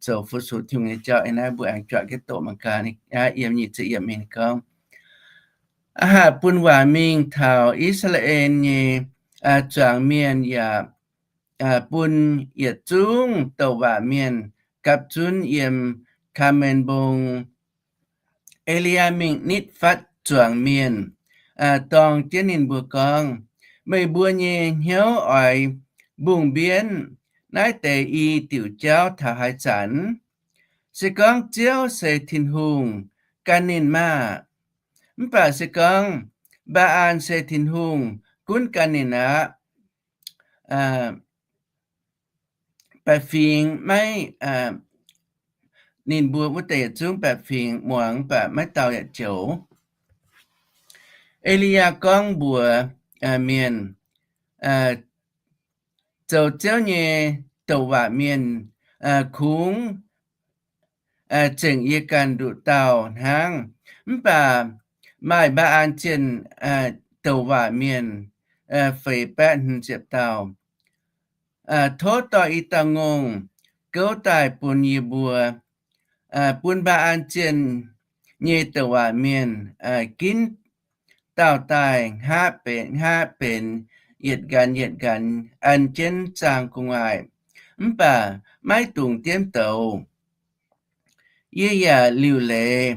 zoux fu-sux Tin-Hungh nyei jauv. Ih naaiv mbuo aengx juangc jienv doqc mangc gaax. Naaiv yiem nyic ziepc yiemc mingh gorngv, Aa^hapc bun waac mingh taux I^saa^laa^en nyei zuangx mienh yaac bun yietc zungv douc waac mienh gapv zunv yiem Kaa^men Mbong. E^li^yaa mingh nitv fatv zuangx mienh, dorng jienv ninh mbuo gorngv, Meih mbuo nyei hnyouv oix mbungh mbienv naaiv deix i diuc jauv taux haaix zanc? Se gorngv Ziouv se Tin-Hungh, gan ninh maah! Mv baac se gorngv Mbaa^an se Tin-Hungh, gunv gan ninh aqv. Baeqc fingx maiv, ninh mbuo wuov deix yietc zungv baeqc fingx muangx, mv baac maiv dauh yaac joux. E^li^yaa gorngv mbuox mienh, Zoux Ziouv nyei douc waac mienh kungx zengc yie ganh nduqc dauh hnangv. Mv baac maaih Mbaa^an zienh douc waac mienh feix baeqv hmz ziepc dauh. Tov dorh i dauh ngongh gouv daaih bun yie mbuo, bun Mbaa^an zienh nyei douc waac mienh ginv dauh daaih hngaqv benx, hngaqv benx yietc nqanx yietc nqanx an jienv zaangh gu'nguaaic, mv baac maiv dungx diemv douz. Yie yaac liuc leiz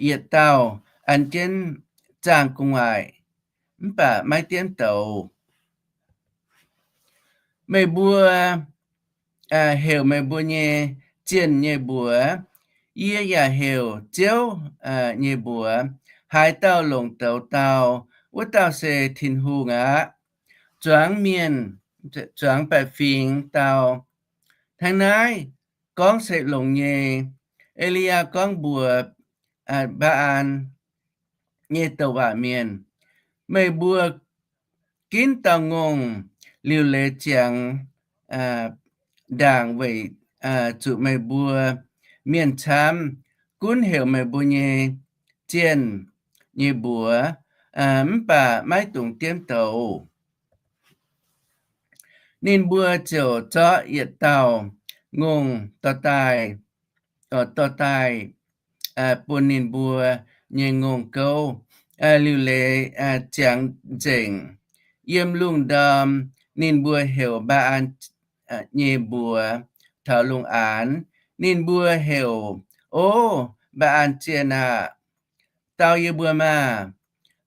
yietc dauh an jienv zaangh gu'nguaaic, mv baac maiv diemv douz. Meih mbuo heuc meih mbuo nyei zienh nyei mbuox, yie yaac heuc Ziouv nyei mbuox. Haaix dauh longc douz dauh, wuov dauh se Tin-Hungh aqv. Zuangx mienh, zuangx baeqc fingx dau, hnangv naaiv gorngv se longx nyei. E^li^yaa gorngv mbuox Mbaa^an nyei douc waac mienh, meih mbuo ginv dauh ngongh liuc leiz ziangx ndaangc weic zuqc meih mbuo mienh camv gunv heuc meih mbuo nyei zienh nyei mbuox, mv baac maiv dungx diemv douz. Ninh mbuo ziouc zorqv yietc dauh ngongh dorh daaih, dorh daaih bun ninh mbuo nyei ngongh gouv liuc leiz ziangx nzengc. Yiem lungh ndorm ninh mbuo heuc Mbaa^an nyei mbuox taux lungh aanx. Ninh mbuo heuc, O Mbaa^an zienh aah! Dau yie mbuo maah!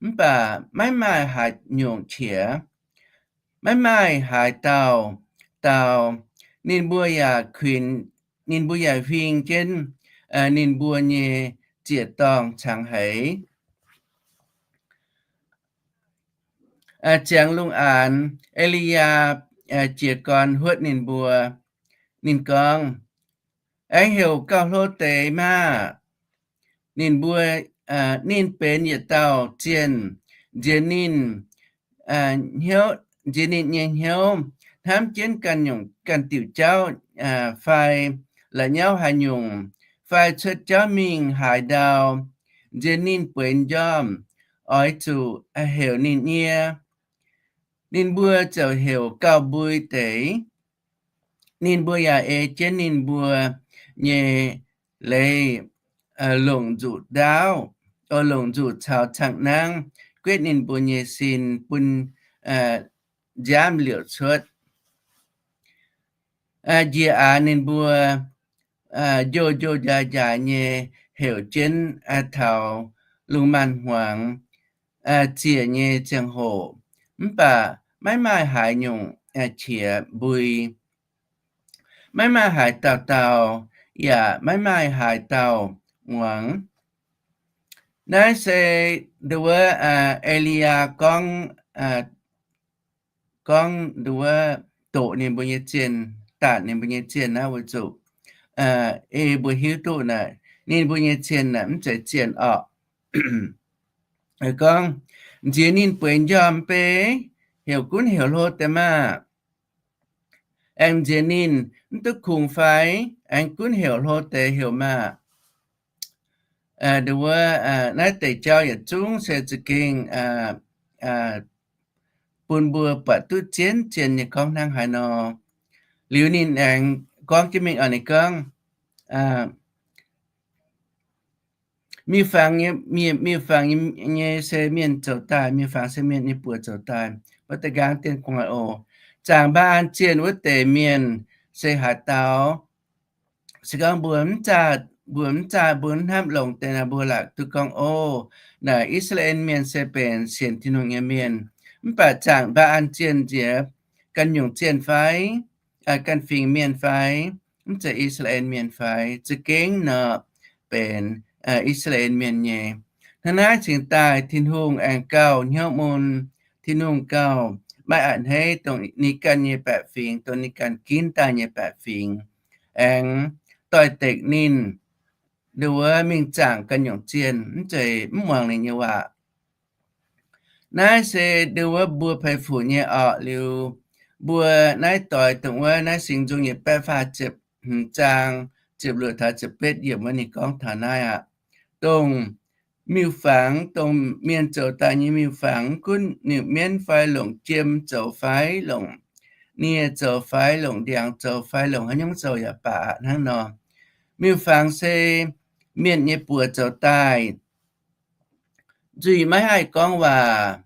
Mv baac maiv maaih haaix nyungc qiex, maiv maaih haaix dauh dau. Ninh mbuo yaac kuinx, ninh mbuo yaac huing jienv ninh mbuo nyei ziec-dorngh cangx haiz. Ziangx lungh aanx, E^li^yaa jiez gorn huotv ninh mbuo. Ninh gorngv, Aengx heuc gauh hlo deix maah! Ninh mbuo, ninh benx yietc dauh zienh, nziex ninh, nziex ninh nyei hnyouv hnamv jienv ganh nyungc ganh diuc jauv fai la'nyauv haaix nyungc, fai cuotv jauv mingh haaix ndau, nziex ninh bueix njormh, oix zuqc heuc ninh nyie. Ninh mbuo ziouc heuc gauh mbui deix. Ninh mbuo yaac ei jienv ninh mbuo nyei leiz longc nzuqc ndaauv, longc nzuqc caux cang nangv guetv ninh mbuo nyei sin bun nziaamv liouc cuotv. Njiec aax ninh mbuo njoh njoh njaaix njaaix nyei heuc jienv taux lungh maanz-hmuangx ziec nyei ziangh hoc, mv baac maiv maaih haaix nyungc qiex mbui. Maiv maaih haaix dauh dau, yaac maiv maaih haaix dauh muangx. Naaiv se nduov E^li^yaa gorngv, gorngv nduov doqc ninh mbuo nyei zienh, daanh ninh mbuo nyei zienh naaiv weic zuqc ei mbuo hiuv duqv naaic ninh mbuo nyei zienh naaic mv zeiz zienh orqc. Gorngv, nziex ninh bueix njormh beiv, heuc gunv heuc hlo deix maah! Aengx nziex ninh mv duqv kungx fai? Aengx gunv heuc hlo deix heuc maah! Nduov, naaiv deix jauv yietc zungv se za'gengh bun mbuo buatc duqv zien-zien nyei gorngv hnangv haaix nor. Liuz ninh aengx gorngv jienv mingh oc, ninh gorngv, miuc-fangx, miuc-fangx nyei se mienh zoux daaih, miuc-fangx se mienh nyei buoz zoux daaih. Mbuo da'nqaang dien gu'nguaaic oc. Zaangc Mbaa^an zienh wuov deix mienh se haaix dauh? Se gorngv mbuo mv zaah, mbuo mv zaah, mbuo mv hnamv longx deix naaic, mbuo laaic duqv gorngv, O, naaic I^saa^laa^en Mienh se benx sienx Tin-Hungh nyei mienh. Mv baac zaangc Mbaa^an zienh nziex ganh nyungc zienh fai? Ganh fingx mienh fai? Mv zeiz I^saa^laa^en Mienh fai? Za'gengh nor, benx I^saa^laa^en Mienh nyei. Hnangv naaiv cingx daaih Tin-Hungh aengx gauh hnyouv mun. Tin-Hungh gauh maiv a'hneiv dongh ninh ganh nyei baeqc fingx, dongh ninh ganh ginv daaih nyei baeqc fingx, aengx doix-dekc ninh nduov mingh zaangc ganh nyungc zienh, mv zeiz mv muangx ninh nyei waac. Naaiv se nduov mbuo peix fuc nyei orqc. Liuz mbuo naaiv doix dongh wuov naaiv Singx Nzung yietc baeqv faah ziepc hmz zaang ziepc luoqc taux ziepc betv yiemc wuov ninh gorngv taux naaiv aqv. Dongh miuc-fangx, dongh mienh zoux daaih nyei miuc-fangx, gunv ninh mienv fai longc jiem zoux fai longc nie zoux fai longc ndiangx zoux fai longc haaix nyungc zoux yaac baac aqv hnangv nor. Miuc-fangx se mienh nyei buoz zoux daaih. Nzuih maiv haih gorngv waac,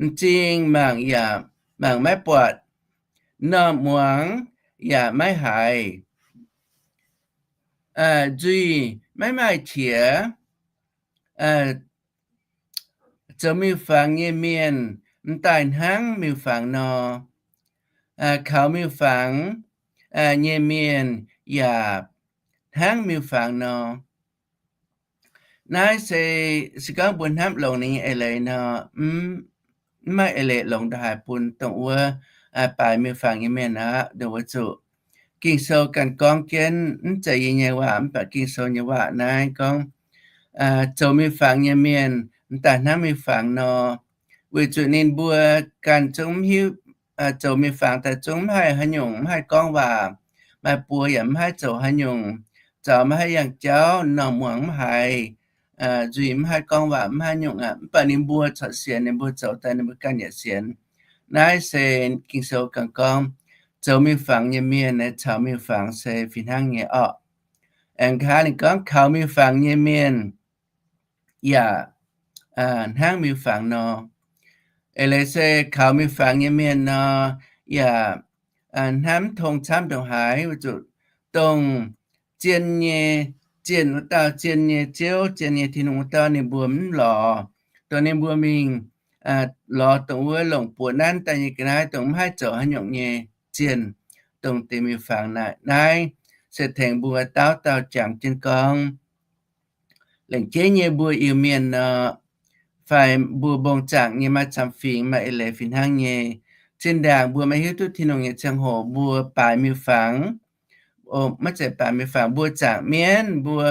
m'zing mangc yaac mangc maiv buatc, m'normh muangx yaac maiv haiz, nzuih maiv maaih qiex. Zoux miuc-fangx nyei mienh m'daaih hnangv miuc-fangx nor. Kaux miuc-fangx nyei mienh yaac hnangv miuc-fangx nor. Naaiv se, se gorngv mbuo hnamv longx ninh nyei eix leiz nor, mv, mv maaih eix leiz longx ndongc haaix bun dongh wuov baaix miuc-fangx nyei mienh aqv. Dongh wuov zuqc Ging-Sou ganh gorngv jienv, mv zeiz yie nyei waac, mv baac Ging-Sou nyei waac naaiv gorngv, zoux miuc-fangx nyei mienh mv daaih hnamv miuc-fangx nor, weic zuqc ninh mbuo ganh zungv mv hiuv, zoux miuc-fangx daaih zungv mv haih haaix nyungc, mv haih gorngv waac, maaih buoz yaac mv haih zoux haaix nyungc, zaux maiv haih yangh jauv, m'normh muangx mv haiz, nzuih mv haih gorngv waac mv haih nyungc aqv. Mv baac ninh mbuo corc sienx, ninh mbuo zoux daaih ninh mbuo ganh yaac sienx. Naaiv se Ging-Sou ganh gorngv, zoux miuc-fangx nyei mienh aeqv, caux miuc-fangx se fih hnangv nyei orqc. Aengx nqa'haav ninh gorngv kaux miuc-fangx nyei mienh yaac hnangv miuc-fangx nor. Eix leiz se kaux miuc-fangx nyei mienh nor, yaac hnamv mv tong camv ndongc haaix, weic zuqc dongh zien nyei, zienh wuov dauh, zien nyei Ziouv, zien nyei Tin-Hungh wuov dauh ninh mbuo mv lorz. Dongh ninh mbuo mingh lorz dongh wuov longc buoz nanv daaih nyei ga'naaiv, dongh mv haih zoux haaix nyungc nyei zienh, dongh deix miuc-fangx naaic. Naaiv se tengx mbuo dauh dauh jangx jienv gorngv, lengc jeiv nyei mbuo Iu-Mienh nor, fai mbuo mbong zaangc nyei maaih camv fingx maaih eix leiz fih hnangv nyei. Zinh ndaangc mbuo maiv hiuv duqv Tin-Hungh nyei ziangh hoc mbuo baaix miuc-fangx, maiv zeiz baaix miuc-fangx, mbuo zaangc mienv mbuo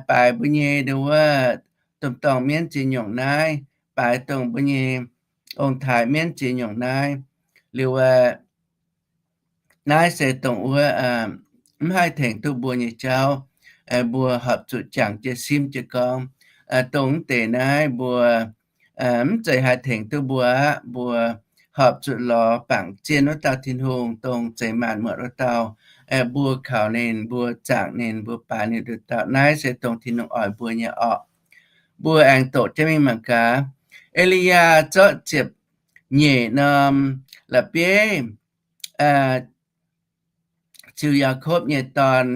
baaix mbuo nyei dongh wuov domh dorngh mienv ziex nyungc naaiv, baaix dongh mbuo nyei ong-taaix mienv ziex nyungc naaiv. Liuz aqv, naaiv se dongh wuov mv haih tengx duqv mbuo nyei jauv. Mbuo horpc zuqc jangx jienv simv jienv gorngv, dongh mv deix naaiv mbuo mv zeiz haih tengx duqv mbuo aqv. Mbuo horpc zuqc lorz bangc zienh wuov dauh Tin-Hungh, dongh zeix maanc muotc wuov dauh. Mbuo kaux ninh, mbuo zaangc ninh, mbuo baaix ninh nduqc dauh. Naaiv se dongh Tin-Hungh oix mbuo nyei orqc. Mbuo aengx doqc jienv mingh mangc gaax. E^li^yaa zorqv ziepc nyeic norm la'bieiv ziux Yaakopv nyei dorn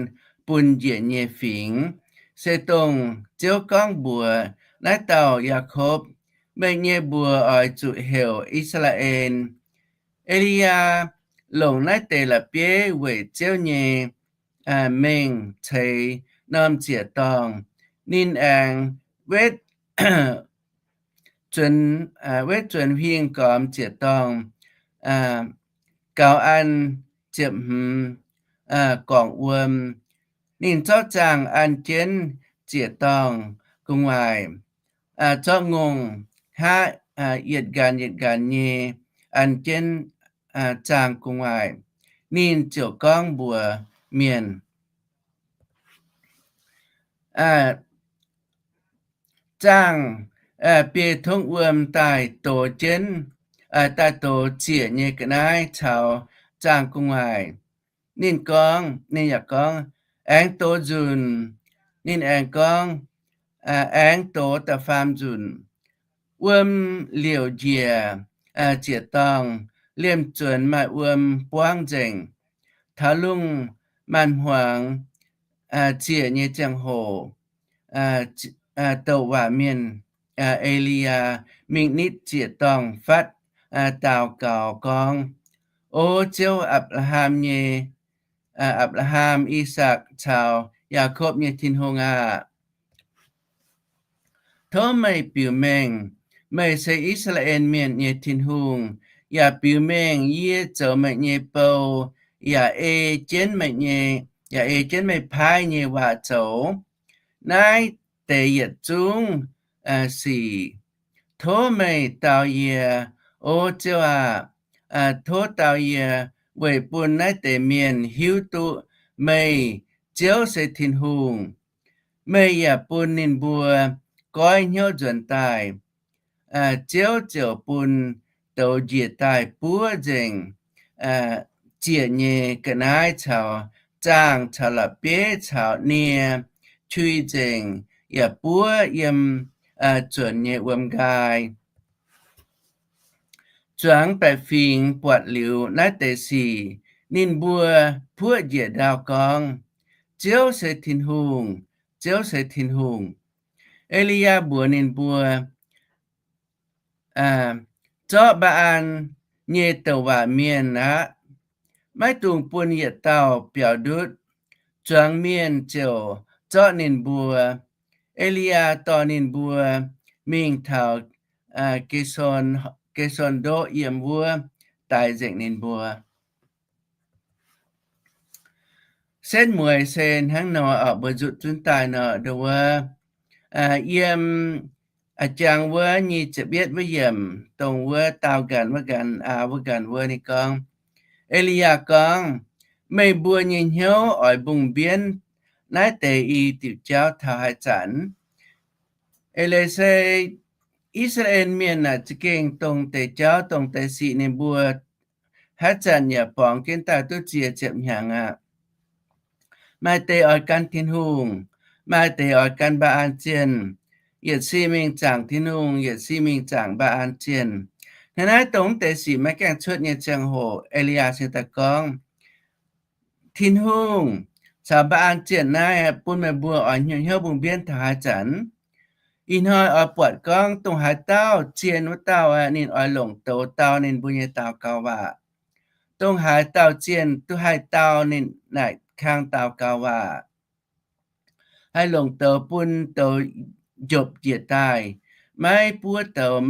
bun njiec nyei fingx, se dongh Ziouv gorngv mbuox naaiv dauh Yaakopv, meih nyei mbuox oix zuqc heuc I^saa^laa^en. E^li^yaa longc naaiv deix la'bieiv weic Ziouv nyei mengh ceix norm ziec-dorngh. Ninh aengx wetv zuonx, wetv zuonx huingx gormx ziec-dorngh gaux an ziepc hmz gorngc wuom. Ninh zorqv zaangh an jienv ziec-dorngh gu'nguaaic, zorqv ngongh haav yietc nqanx yietc nqanx nyei an jienv zaangh gu'nguaaic. Ninh ziouc gorngv mbuox mienh, zaangh biei tongv wuom daaih dox jienv, daaih dox ziec nyei ga'naaiv caux zaangh gu'nguaaic. Ninh gorngv, ninh yaac gorngv, aengx dox nzunc. Ninh aengx gorngv, aengx dox da'faam nzunc. Wuom liouc njiec ziec-dorngh, liemh zuonx maaih wuom buangv nzengc. Taux lungh maanz-hmuangx ziec nyei ziangh hoc, douc waac mienh E^li^yaa mingh nitv ziec-dorngh fatv, daux gaux gorngv, O Ziouv, Apc^laa^ham nyei, Apc^laa^ham, I^sakc caux Yaakopv nyei Tin-Hungh aah! Tov meih biux mengh, meih se I^saa^laa^en Mienh nyei Tin-Hungh, yaac biux mengh yie zoux meih nyei bou, yaac ei jienv meih nyei, yaac ei jienv meih paaiv nyei waac zoux naaiv deix yietc zungv sic. Tov meih dau yie, O Ziouv aah! Tov dau yie weic bun naaiv deix mienh hiuv duqv meih, Ziouv, se Tin-Hungh. Meih yaac bun ninh mbuo goiv hnyouv nzuonx daaih. Ziouv ziouc bun douz njiec daaih buov nzengc ziec nyei ga'naaiv caux zaangh caux la'bieiv caux nie, qui nzengc yaac buov yiem zuonx nyei wuom nqaai. Zuangx baeqc fingx buatc liuz naaiv deix sic, ninh mbuo puoqv njiec ndau gorngv, Ziouv se Tin-Hungh! Ziouv se Tin-Hungh! E^li^yaa mbuox ninh mbuo, Zorqv Mbaa^an nyei douc waac mienh aqv. Maiv dungx bun yietc dauh biaux ndutv. Zuangx mienh ziouc zorqv ninh mbuo. E^li^yaa dorh ninh mbuo mingh taux Ge^son, Ge^son Ndoqv yiem wuov daix nzengc ninh mbuo. Setv mueiz se hnangv nor, mbuo nzutc zunv daaih nor, nduov wuov, yiem a'jang wuov nyic ziepc yietv wuov yiemc, dongh wuov daauh nqanx wuov nqanx, aa, wuov nqanx wuov ninh gorngv, E^li^yaa gorngv, Meih mbuo nyei hnyouv oix mbungh mbienv naaiv deix i diuc jauv taux haaix zanc? Eix leiz se I^saa^laa^en Mienh naaic za'gengh dongh deix jauv dongh deix sic ninh mbuo haaix zanc yaac borngz jienv daaih duqv ziex ziepc hnyangx aqv. Maaih deix oix gan Tin-Hungh, maaih deix oix gan Mbaa^an Zienh, yietc si mingh zaangc Tin-Hungh, yietc si mingh zaangc Mbaa^an Zienh. Hnangv naaiv dongh deix sic maiv gaengh cuotv nyei ziangh hoc, E^li^yaa cingx daaih gorngv, Tin-Hungh caux Mbaa^an Zienh naaiv bun meih mbuo oix hnyouv mbungh mbienv taux haaix zanc? Ih hnoi oix buatc gorngv dongh haaix dauh zien wuov dauh aeqv, ninh oix longc douz dau ninh mbuo nyei daux gaux waac. Dongh haaix dauh zienh duqv haih dau ninh naaic kang daux gaux waac, haih longc douz bun douz njopc njiec daaih, maiv buov douz,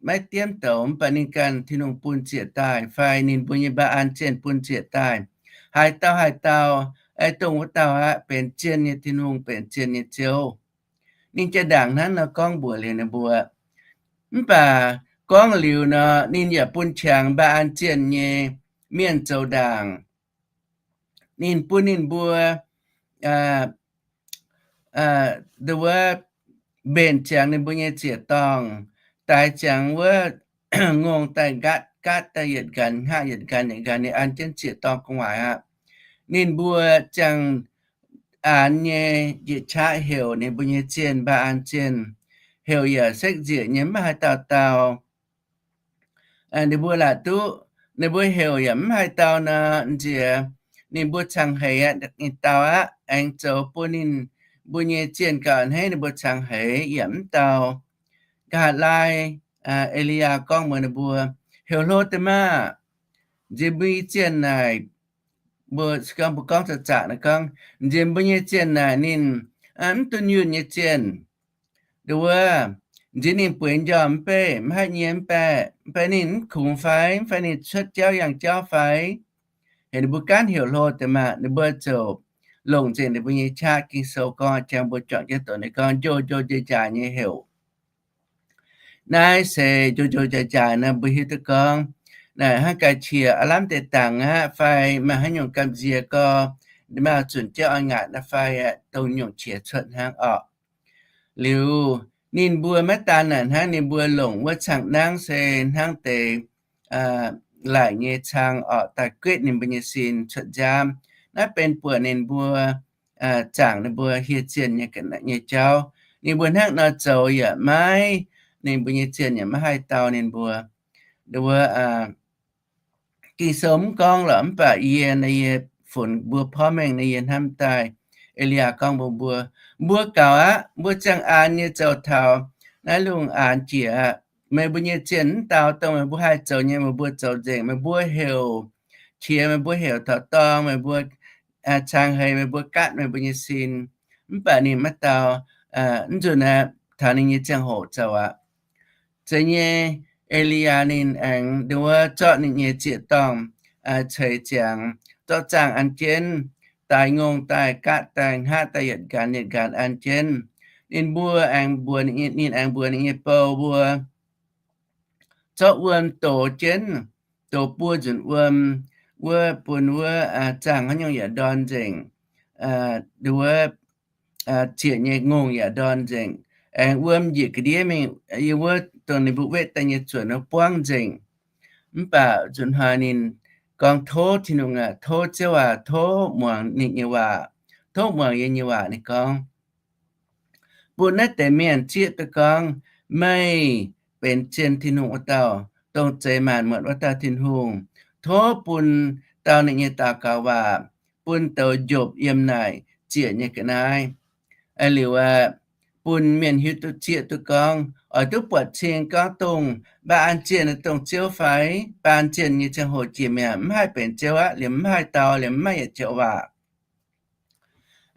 maiv diemv douz, mv baac ninh ganh Tin-Hungh bun zieqc daaih fai ninh mbuo nyei Mbaa^an Zienh bun zieqc daaih. Haaix dauh haaix dauh, aeqv, dongh wuov dauh aqv benx zien nyei Tin-Hungh, benx zien nyei Ziouv. Ninh jaa-ndaangc hnangv nor gorngv mbuox liuz ninh mbuo. Mv baac gorngv liuz nor, ninh yaac bun qangx Mbaa^an Zienh nyei mienh zoux ndaangc. Ninh bun ninh mbuo, aa, aa, nduov wuov, mbenc ziangx ninh mbuo nyei ziec-dorngh, daix ziangx wuov ngongh daaih nqaatv, gaatv daaih yietc nqanx, hngaqv yietc nqanx, yietc nqanx ninh an jienv ziec-dorngh gu'nguaaic aqv. Ninh mbuo ziangh aanx nyei njiec qaqv heuc ninh mbuo nyei zienh Mbaa^an Zienh, heuc yaac sekv nzieqc nyei mv maaih haaix dauh dau. Ninh mbuo laaic duqv ninh mbuo heuc yaac mv haih dau nor, nziex ninh mbuo cangx heix aqv, ninh dau aqv, aengx zoux bun ninh mbuo nyei zienh gauh a'hneiv ninh mbuo cangx heix yaac mv dau. Nqa'haav laai, E^li^yaa gorngv mbuox ninh mbuo, Heuc hlo deix maah! Nziex mbuo nyei zienh naaic, mbuo gorngv, mbuo gorngv zaqc zaqc naaic gorngv, nziex mbuo nyei zienh naaic ninh mv dunh yunh nyei zienh. Nduov wuov, nziex ninh bueix njormh mv bei, mv haih nyie mv baeqc, mv baac ninh mv kungx fai, mv fai ninh cuotv jauv yangh jauv fai? Heuc ninh mbuo gaanv heuc hlo deix maah! Ninh mbuo ziouc longc nzengc ninh mbuo nyei qaqv. Ging-Sou gorngv, jangx mbuo juangc jienv doqc ninh gorngv, njo njo njaaix njaaix nyei heuc. Naaiv se njo njo njaaix njaaix nor, mbuo hiuv duqv gorngv naaic hnangv ga'qiex aav lamh deix dangx aqv fai maaih haaix nyungc gamh nziex gorx, maaih zunc jauv oix ngaatc naaiv fai, dongh nyungc qiex cuotv hnangv orqc. Liuz, ninh mbuo maiv daan naaic hnangv, ninh mbuo longc wuov cang nangv se hnangv deix laaic nyei cang orqc daaih guetv ninh mbuo nyei sin cuotv nziaamv. Naaiv benx buoqc ninh mbuo zaangc ninh mbuo hieh zienh nyei jauv. Ninh mbuo hnangv nor zoux yaac maiv, ninh mbuo nyei zienh yaac maiv haih dau ninh mbuo. Nduov wuov, Ging-Sou mv gorngv lorqc, mv baac yie, naaiv yie funx mbuo porv mengh naaiv yie hnamv daaih, E^li^yaa gorngv mbuox mbuo, mbuo gaux aqv, mbuo ziangh aanx nyei zoux taux naaiv lungh aanx jiex aqv. Meih mbuo nyei zienh mv dau, dongh meih mbuo haih zoux nyei meih mbuo zoux nzengc. Meih mbuo heuc qiex, meih mbuo heuc taux dorng, meih mbuo cangx heix, meih mbuo gaatv meih mbuo nyei sin. Mv baac ninh maiv dau. Mv nzunc aeqv, taux ninh nyei ziangh hoc zoux aqv. Zeiz nyei, E^li^yaa ninh aengx nduov wuov zorqv ninh nyei ziec-dorngh ceix ziangx, zorqv zaangh an jienv, daaih ngongh daaih gaatv daaih hngaqv daaih yietc nqanx yietc nqanx an jienv. Ninh mbuo aengx mbuox, ninh aengx mbuox ninh nyei bou mbuo zorqv wuom dox jienv, dox buo nzunc wuom, wuov bun wuov zaangh haaix nyungc yaac ndorn nzengc, nduov wuov ziec nyei ngongh yaac ndorn nzengc. Aengx wuom njiec ga'ndiev mingh yiem wuov dongh ninh mbuo wetv daaih nyei zuonc wuov buangv nzengc. Mv baac nzunc hnoi ninh gorngv, tov Tin-Hungh aac, tov Ziouv aac, tov muangx ninh nyei waac, tov muangx yie nyei waac. Ninh gorngv, bun naaiv deix mienh zieqv duqv gorngv, meih benx zien Tin-Hungh wuov dauh, dongh zeix maanc muotc wuov dauh Tin-Hungh. Tov bun dau ninh nyei daux gaux waac bun douz njopc yiem naaic ziec nyei ga'naaiv. Liuz aeqv, bun mienh hiuv duqv zieqv duqv gorngv, oix duqv buatc cing gorngv dongh Mbaa^an Zienh dongh Ziouv fai? Mbaa^an Zienh nyei ziangh hoc jiex mi'aqv, mv haih benx Ziouv aqv, liemh mv haih dau, liemh mv maaih yietc joux waac.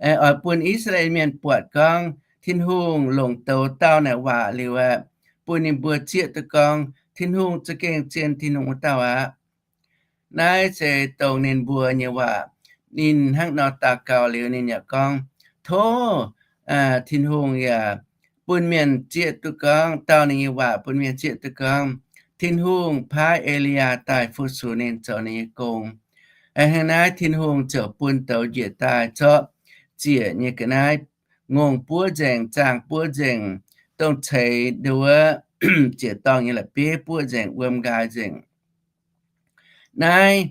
Oix bun I^saa^laa^en Mienh buatc gorngv Tin-Hungh longc douz dauh naaic waac liuz aeqv, bun ninh mbuo zieqv duqv gorngv Tin-Hungh za'gengh zien Tin-Hungh wuov dauh aqv. Naaiv se dongh ninh mbuo nyei waac. Ninh hnangv nor daux gaux liuz, ninh yaac gorngv, Tov Tin-Hungh yaac bun mienh zieqv duqv gorngv, dau ninh nyei waac bun mienh zieqv duqv gorngv, Tin-Hungh paaiv E^li^yaa daaih fu-sux ninh zoux ninh nyei gong. Hnangv naaiv Tin-Hungh ziouc bun douz njiec daaih zorqv ziec nyei ga'naaiv ngongh buov nzengc, zaangh buov nzengc, dongh ceix nduov ziec-dorngh nyei la'bieiv buov nzengc, wuom nqaai nzengc. Naaiv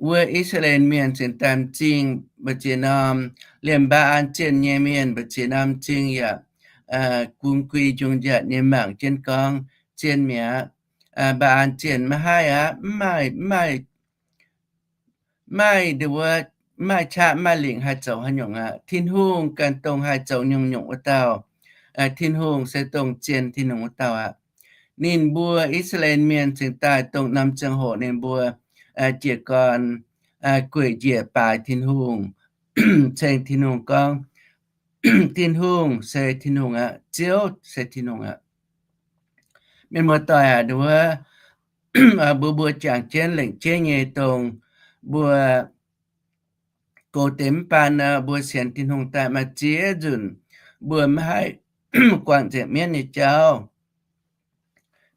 wuov I^saa^laa^en Mienh cingx daaih m'zing mbu'ziex norm, liemh Mbaa^an zienh nyei mienh mbu'ziex norm m'zing yaac gungx guix njungh njiec nyei mangc jienv gorngv zien mi'aqv. Mbaa^an zienh maiv haih aqv, mv maaih, mv maaih, mv maaih qaqv, mv maaih lingc haih zoux haaix nyungc aqv. Tin-Hungh ganh dongh haih zoux nyungc-nyungc wuov dauh. Tin-Hungh se dongh zien Tin-Hungh wuov dauh aqv. Ninh mbuo I^saa^laa^en Mienh cingx daaih dongh norm ziangh hoc ninh mbuo jiez gorn gueic njiec baaix Tin-Hungh, ceng Tin-Hungh gorngv, Tin-Hungh se Tin-Hungh aqv. Ziouv se Tin-Hungh aqv. Mienh muoz-doic aac, nduov mbuo, mbuo jangx jienv lengc jeiv nyei dongh mbuo goux deix mv baac nor, mbuo sienx Tin-Hungh daaih maaih ziex nzunc mbuo maiv haih guangc nzengc mienv nyei jauv.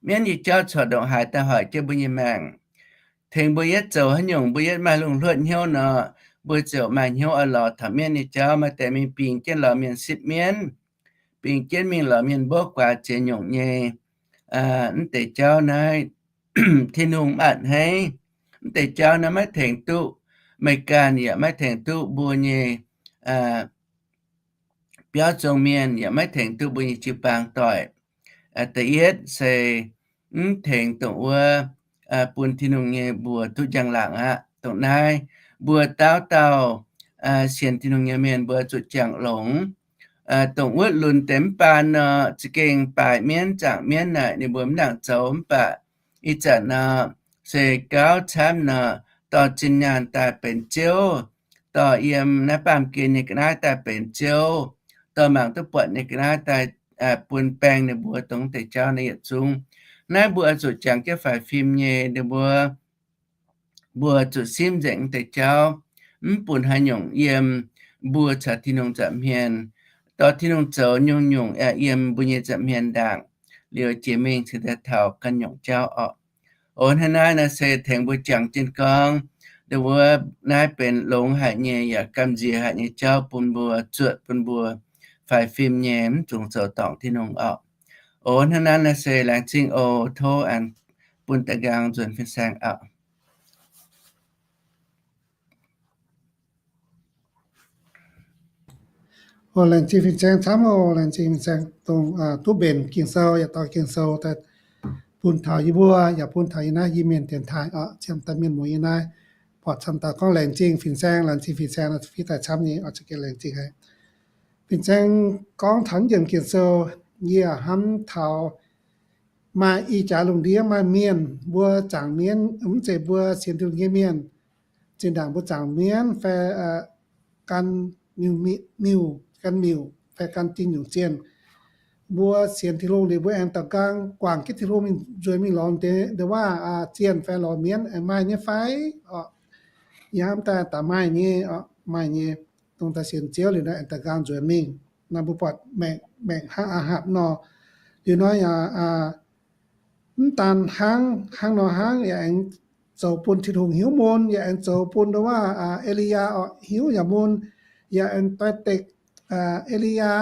Mienv nyei jauv corc ndongc haaix daaih hoic jienv mbuo nyei maengc. Tengx mbuo yietv zoux haaix nyungc, mbuo yietv maaih lungh hluotv hnyouv nor, mbuo ziouc maaih hnyouv oix lorz taux mienv nyei jauv, maaih deix mingh bingx jienv lorz mienh sipv mienv, bingx jienv mingh lorz mienh mbuov guaax ziex nyungc nyei mv deix jauv naaiv. Tin-Hungh mv a'hneiv. Mv deix jauv naaiv maiv tengx duqv meih ganh, yaac maiv tengx duqv mbuo nyei biauv zong mienh, yaac maiv tengx duqv mbuo nyei jiu-baang doic. Da'yietv se mv tengx dongh wuov bun Tin-Hungh nyei mbuox duqv njang-laangc aqv. Dongh naaiv mbuo dauh dauh sienx Tin-Hungh nyei mienh mbuo zuqc jangx longx. Dongh wuov lunx deix mv baac nor, za'gengh baaix mienv zaangc mienv naaic ninh mbuo mv nangc zoux, mv baac ih zanc nor se gauh camv nor, dorh zinh nyaanh daaih benx ziouv, dorh yiem naaiv baamh gen nyei ga'naaiv daaih benx ziouv, dorh mangc duqv buatc nyei ga'naaiv daaih bun baeng ninh mbuo dongh deix jauv naaiv yietc zungv. Naaiv mbuo oix zuqc jangx jienv faix fim nyei, ninh mbuo mbuo zuqc simv nzengc mv deix jauv, mv bun haaix nyungc yiem mbuo caux Tin-Hungh nza'hmien, dorh Tin-Hungh zoux nyungc-nyungc yiem mbuo nyei nza'hmien ndaangc, liuz jiex mingh cingx daaih taux ganh nyungc jauv orqc. O, hnangv naaiv naaiv se tengx mbuo jangx jienv gorngv, dongh wuov naaiv benx longx haic nyei yaac gamh nziex haic nyei jauv bun mbuo, zuotc bun mbuo faix fim nyei, mv dungx zoux dorngc Tin-Hungh orqc. O, hnangv naaiv naaiv se laengz zingh o, tov aengx bun da'nqaang nzuonx fin-saeng orqc. O, laengz zingh fin-saeng camv o, laengz zingh fin-saeng dongh duqv mbenc Ging-Sou yaac dorh Ging-Sou daaih bun taux yie mbuo, yaac bun taux yie naaiv Iu-Mienh dienx taaih orqc, ziemx daaih mienh muoz yie naaiv, buatc camv daaih gorngv laengz zingh fin-saeng, laengz zingh fin-saeng, fiev daaih camv nyei oix za'gengh laengz zingh haic. Fin-saeng gorngv taux yiem Ging-Sou, yie hnamv taux maaih ih jaax lungh ndiev maaih mienh mbuo zaangc mienv, mv zeiz mbuo sienx Tin-Hungh nyei mienh. Zinh ndaangc mbuo zaangc mienv fai gan miuc, gan miuc fai gan zinh nyungc zienh, mbuo sienx Tin-Hungh liuz mbuo aengx daux nqaang guangc jienv Tin-Hungh mingh nzuonx mingh lorz deix ndongc waac zienh fai lorz mienv aengx maaih nyei fai orqc? Yie hnamv daaih daaih maaih nyei orqc, maaih nyei. Dongh daaih sienx Ziouv liuz naaiv aengx daux nqaang nzuonx mingh. Naaiv mbuo buatc maengc, maengc hnangv Aa^hapc nor. Liuz nor yaac mv daan hnangv, hnangv nor hnangv yaac aengx zoux bun Tin-Hungh hiuv mun, yaac aengx zoux bun ndongc waac E^li^yaa orqc hiuv yaac mun, yaac aengx doix-dekc E^li^yaa.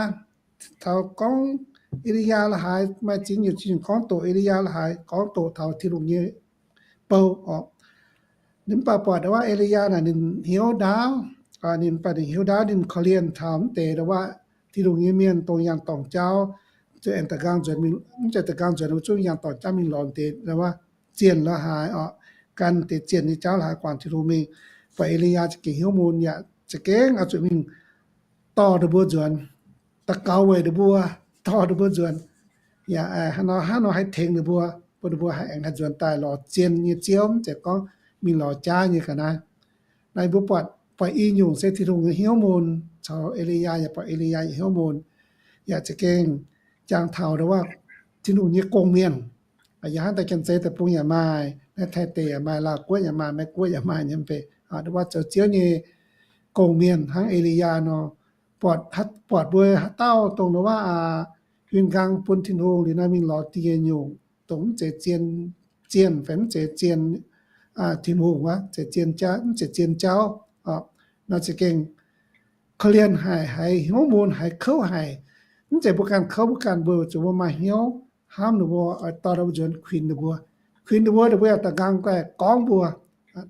Taux gorngv E^li^yaa la'haaix maaih zingx nyungc zingx gorngv doqc E^li^yaa la'haaix, gorngv doqc taux Tin-Hungh nyei bou orqc. Ninh mv baac buatc ndongc waac E^li^yaa naaic ninh hnyouv ndaauv, ninh mv baac ninh hnyouv ndaauv ninh korv-lienh taux mv deix ndongc waac Tin-Hungh nyei mienh dongh yangh dorngc jauv, zuqc aengx daux nqaang nzuonx mingh, mv zeiz daux nqaang nzuonx, zungv yangh dorngc jauv mingh lorz deix ndongc waac zienh la'haaix orqc, gan deix zienh nyei jauv la'haaix guangc Tin-Hungh mingh. Buatc E^li^yaa za'gengh hiuv mun yaac za'gengh oix zuqc mingh dorh ninh mbuo nzuonx, daux gaux weic ninh mbuo, dorh ninh mbuo nzuonx. Yaac hnangv nor, hnangv nor haih tengx ninh mbuo, bun ninh mbuo haih aengx haih nzuonx daaih lorz zien nyei Ziouv, mv zeiz gorngv mingh lorz jaav nyei ga'naaiv. Naaiv mbuo buatc, buatc i nyungc se Tin-Hungh nyei hnyouv mun caux E^li^yaa, yaac buatc E^li^yaa nyei hnyouv mun. yaac za'gengh jangx taux ndau wuov Tin-Hungh nyei gong-mienh. Yaac hnangv daaih Janx-Zei deic-bung yaac maaih, naaiv Taiv deic yaac maaih, Laauh guoqv yaac maaih, Meiv guoqv yaac maaih nyei mv bei, ndau wuov zoux Ziouv nyei gong-mienh hnangv E^li^yaa nor, buatc, buatc mbuo haaix dauh dongh ndau wuov huin nqaang bun Tin-Hungh liuz nor mingh lorz diuh nyungc, dongh mv zeiz zien, zien fai mv zeiz zien Tin-Hungh wuov, zeiz zien jauv, mv zeiz zien jauv. Nor za'gengh korv-lienh haic, haiz hnyouv mun, haiz kouv haic. Mv zeiz mbuo ganh kouv, mbuo ganh mbuo zuqc mbuo maaih hnyouv hnamv ninh mbuo, oix dorh ninh mbuo nzuonx kuinx ninh mbuo. Kuinx ninh mbuo, ninh mbuo yaac da'nqaang daaih gorngv mbuo,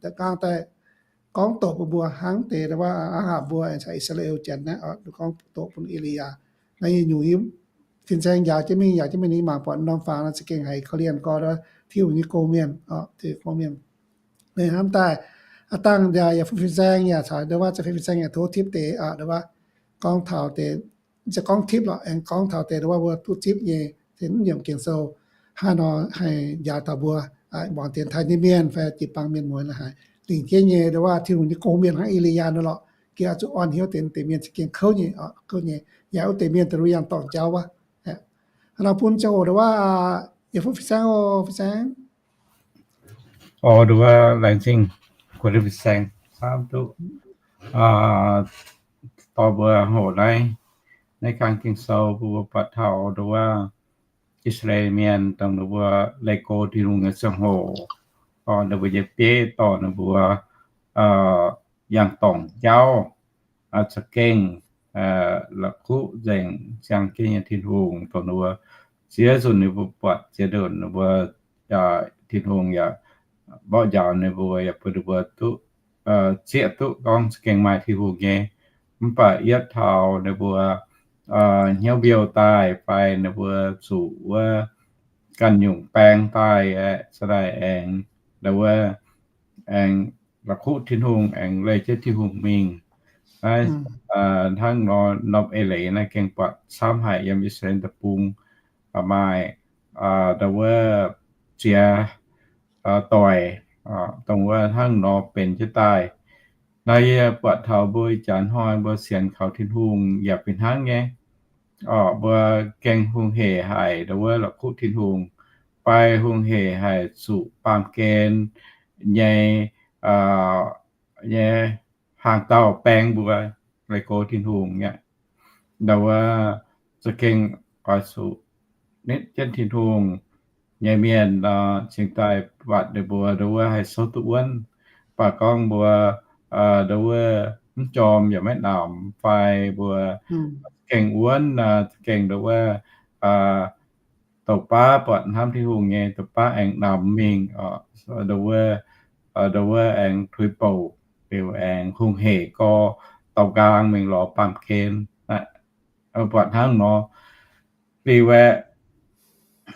da'nqaang daaih gorngv doqc bun mbuo hnangv deix ndau wuov Aa^haa^mb mbuo caux I^saa^laa^en Janx naaiv, gorngv doqc bun E^li^yaa. Naaiv nyungc yie fin-saeng njaaux jienv mingh, njaaux jienv mingh, ninh mangc buatc norm fangx nor za'gengh haiz korv-lienh gorx, Tin-Hungh nyei gong-mienh, Tin-Hungh gong-mienh. Hnamv daaih, aa, dangh yaac, yaac fu fin-saeng yaac caux ndau wuov, fin-saeng yaac tov tipv deix ndau wuov, gorngv taux deix, mv zeiz gorngv tipv lorqc, aengx gorngv taux deix ndau wuov mbuo duqv zipv nyei, mv nyiemc Ging-Sou, hnangv nor haih njaaux taux mbuo, muangx dienx taaih nyei mienh fai jiu-baang mienh mueiz la'haiz lingc jienv nyei ndau wuov Tin-Hungh nyei gong-mienh hnangv E^li^yaa nor lorqc, gengh oix zuqc orn hnyouv deix, deix mienh za'gengh kouv nyei, kouv nyei, yaac wuov deix mienh daaih yangh dorngc jauv wuov. Hnangv nor bun ziangh hoc ndau wuov, yie fu fin-saeng oc, fin-saeng. Oc, ndau wuov laengz zingh kuv fin-saeng camv duqv dorh mbuo hoqc naaiv, naaiv kang Ging-Sou bun mbuo buatc taux ndau wuov I^saa^laa^en Mienh dongh ninh mbuo leih go Tin-Hungh nyei ziangh hoc, ninh mbuo nyei bieiv dorh ninh mbuo yangh dorngc jauv, za'gengh la'kuqv nzengc siang jienv nyei Tin-Hungh, dongh ninh mbuo ziex nzunc ninh mbuo buatc, ziex nzunc ninh mbuo, Tin-Hungh yaac mborqv njaaux ninh mbuo, yaac bun ninh mbuo duqv zieqv duqv gorngv za'gengh maaih Tin-Hungh nyei. Mv baac yietv taux ninh mbuo hnyouv mbiouh daaih fai ninh mbuo zuqc wuov ganh nyungc baeng daaih aeqv, se daaih aengx, ndau wuov, aengx la'kuqv Tin-Hungh, aengx leih jienv Tin-Hungh mingh. Naaiv hnangv nor norm eix leiz naaiv gengh buatc camv haic yiem I^saa^laa^en Deic-Bung, maaih ndau wuov ziex doic, dongh wuov hnangv nor benx jienv daaih. Naaiv yie buatc taux mbuo ih jaax hnoi mbuo sienx kaux Tin-Hungh yaac fih hnangv nyei. Mbuo gengh hungh heic haic ndau wuov la'kuqv Tin-Hungh, fai hungh heic haic zuqc baamh gen nyei, nyei hnaangx-daauh baeng mbuo leih go Tin-Hungh nyei. Ndau wuov za'gengh oix zuqc nitv jienv Tin-Hungh nyei mienh cingx daaih buatc ninh mbuo ndau wuov haih souv duqv wuonv. Mv baac gorngv mbuo ndau wuov mv jorm yaac maiv namx fai mbuo gengh wuonv, gengh ndau wuov douc baav buatc hnamv Tin-Hungh nyei douc baav aengx namx mingh, ndau wuov, ndau wuov aengx tuix bouc, liuz aengx hungh heic gorx daux nqaang mingh lorz baamh gen. Buatc hnangv nor, liuz aeqv,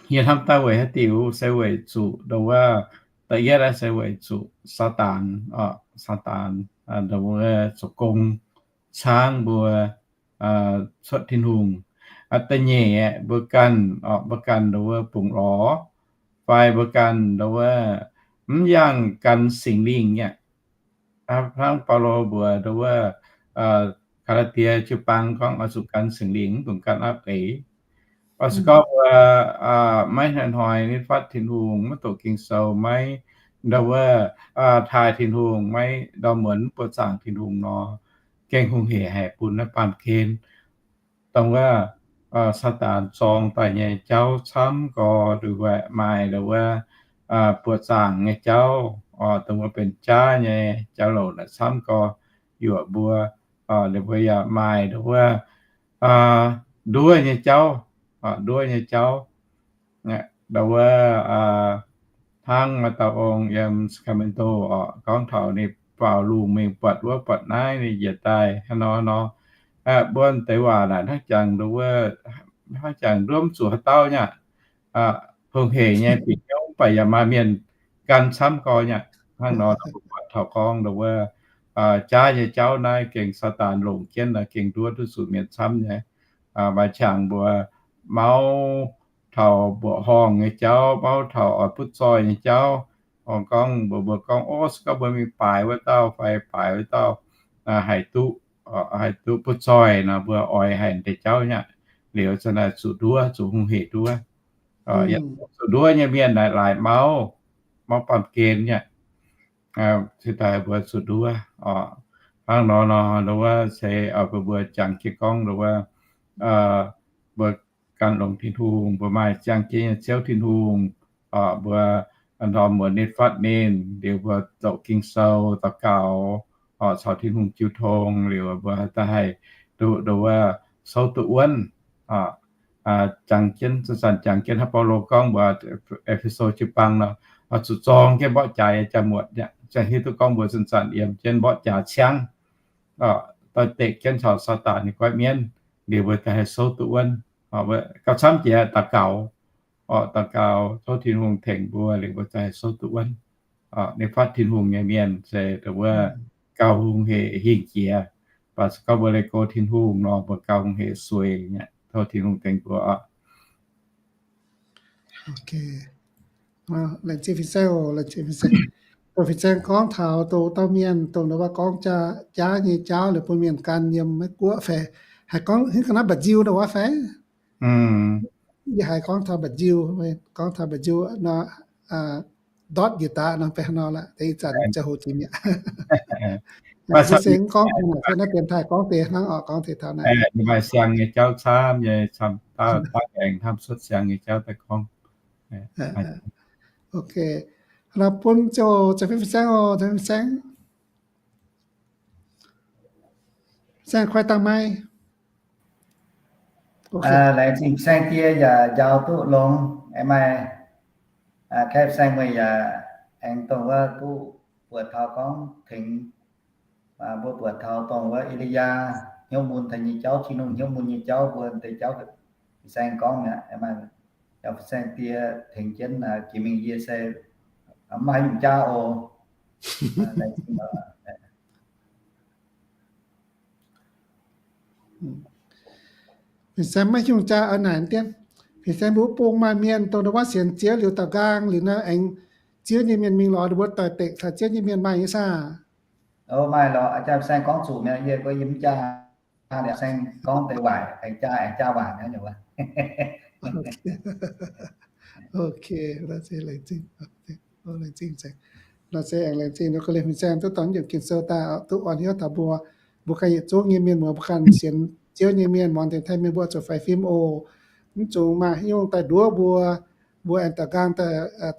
yie hnamv daaih weic haaix diuc, se weic zuqc ndau wuov, da'yietv se weic zuqc Saadaan, Saadaan ndau wuov zoux gong caangv mbuo cuotv Tin-Hungh. Da'nyeic aeqv, mbuo ganh, mbuo ganh ndau wuov bungx lorz, fai mbuo ganh ndau wuov mv yangh gan Singx Lingh nyei. Hnangv Baulo mbuox ndau wuov Gaa^laa^die jiu-baang gorngv oix zuqc gan Singx Lingh, mv dungx gan apv eix. Oix zuqc gorngv mbuo maiv hnoi-hnoi nitv fatv Tin-Hungh, maiv doqc Ging-Sou, maiv ndau wuov taaih Tin-Hungh, maiv ndorm muonz mv buoqc zaangc Tin-Hungh nor, gengh hungh heic haic bun naaiv baamh gen. Dongh wuov Saadaan zorng daaih nyei jauv camv gorx, maaih ndau wuov buoqc zaangc nyei jauv, dongh wuov benx jaav nyei jauv-louc naaic camv gorx, yuoqc mbuo, ninh mbuo yaac maaih ndau wuov nduov nyei jauv, nduov nyei jauv. Ndau wuov hnangv maaih dauh ong yiem Sacramento oc, gorngv taux ninh faaux lungh mingh buatc wuov buatc naaiv, ninh njiec daaih hnangv nor nor, mbuo deix waac naaic hnangv jangx ndau wuov, hnangv jangx nduov mv zuqc haaix dauh nyei aqv. Hungh heic nyei bieqc hnyouv, mv baac yaac maaih mienh gan camv gorx nyei aqv. Hnangv nor mbuo buatc taux gorngv ndau wuov jaav nyei jauv naaiv gengh Saadaan longc jienv naaiv gengh nduov duqv zuqc mienh camv nyei. Maaih qangx mbuo mauv taux mbuoqc horngh nyei jauv, mauv taux oix butv zoih nyei jauv. Gorngv mbuo, mbuo gorngv, o, se gorngv mbuo mingh baaix wuov dauh fai baaix wuov dauh, haih duqv, haih duqv butv zoih nor, mbuo oix haic deix jauv nyei aqv. liuz za'naaic zuqc nduov, zuqc hungh heic nduov. Zuqc nduov nyei mienh naaic laaix mauv, mauv baamh gen nyei. Cingx daaih mbuo zuqc nduov oc. Hnangv nor nor, nduov wuov se mbuo, mbuo jangx jienv gorngv nduov wuov, mbuo gan longx Tin-Hungh, mbuo maaih ziangh jienv nyei Ziouv Tin-Hungh oc. Mbuo ndorm muonz nitv fatv ninh, liuz mbuo zoux Ging-Sou daux gaux oc, caux Tin-Hungh jiu tong, liuz mbuo daaih haih duqv nduov wuov souv duqv wuonv oc. Jangx jienv, zanc-zanc jangx jienv hnangv Baulo gorngv mbuox E^fe^so jiu-baang nor, zuqc zorng jienv mborqv jaax nyei jaa-muotc aqv. Ziouc hiuv duqv gorngv mbuo zanc-zanc yiem jienv mborqv jaax ciangv, doix-dekc jienv caux Saadaan nyei goiv mienv, liuz mbuo daaih haih souv duqv wuonv. Gauh camv jiex daux gaux oc, daux gaux tov Tin-Hungh tengx mbuo, liuz mbuo daaih haih souv duqv wuonv. Ninh fatv Tin-Hungh nyei mienh se nduov wuov gauh hungh heic hingh jiex. Mv baac se gorngv mbuo leih go Tin-Hungh nor, mbuo gauh hungh heic sueix nyei. Tov Tin-Hungh tengx mbuo oc. Laengz zingh fin-saeng oc, laengz zingh fin-saeng. Dongh fin-saeng gorngv taux dongh dauh mienh dongh nduov wuov gorngv jaa, jaav nyei jauv liuz bun mienh gan yiem Meiv-Guoqv fai, haiz gorngv hingv ga'naaiv mba'nziu nduov wuov fai? Yie haiz gorngv taux mba'nziu, gorngv taux mba'nziu nor, ndortv njiec daaih nor, benx haaix nor la'deix, ih zanc ziangh hoc jiex mi'aqv. Mv baac se gorngv naaic, naaiv dienx taaih gorngv deix hnangv oc, gorngv deix taux naaiv. Maaih siang nyei jauv camv nyei, camv daaih aengx hnamv cuotv siang nyei jauv daaih gorngv. Ok. Nor bun ziouc Za'fin fin-saeng oc, Za'fin fin-saeng. Saeng kuaaiv dangh maiv. Laengz zingh saeng-die yaac njaaux duqv longx, aengx maaih kaeqv saeng meih yaac aengx dongh wuov duqv buatc taux gorngv tengx, mbuo buatc taux dongh wuov E^li^yaa hnyouv mun taux nyei jauv, Tin-Hungh hnyouv mun nyei jauv, mbuo deix jauv fin-saeng gorngv mi'aqv. Maaih saeng-die tengx jienv jiex mingh yie se mv maaih nyungc jaav oc. Fin-saeng maiv hiuv jaa oix naaic dien. Fin-saeng mbuo bung maaih mienh dongh nduov wuov sienx Ziouv liuz daux nqaang liuz naaiv aengx Ziouv nyei mienh mingh lorz ninh mbuo doix-dekc caux Ziouv nyei mienh maaih nyei saah? Maaih lorz, fin-saeng gorngv zuqc mi'aqv, yie gorngv yie mv jaa, fin-saeng gorngv deix waaic, aengx jaa, aengx jaa waaic nyei wuov. Ok, laengz zingh, laengz zingh, laengz zingh, fin-saeng duqv dorh yiemc Ging-Sou daaih duqv orn hnyouv taux mbuo, mbuo ganh yietc zungv nyei mienh muoz, mbuo ganh sienx Ziouv nyei mienh, muangx dienx taaih mienh, mbuo zuqc faix fim oc. Mv zuqc maaih haaix nyungc daaih nduov mbuo, mbuo aengx daux nqaang,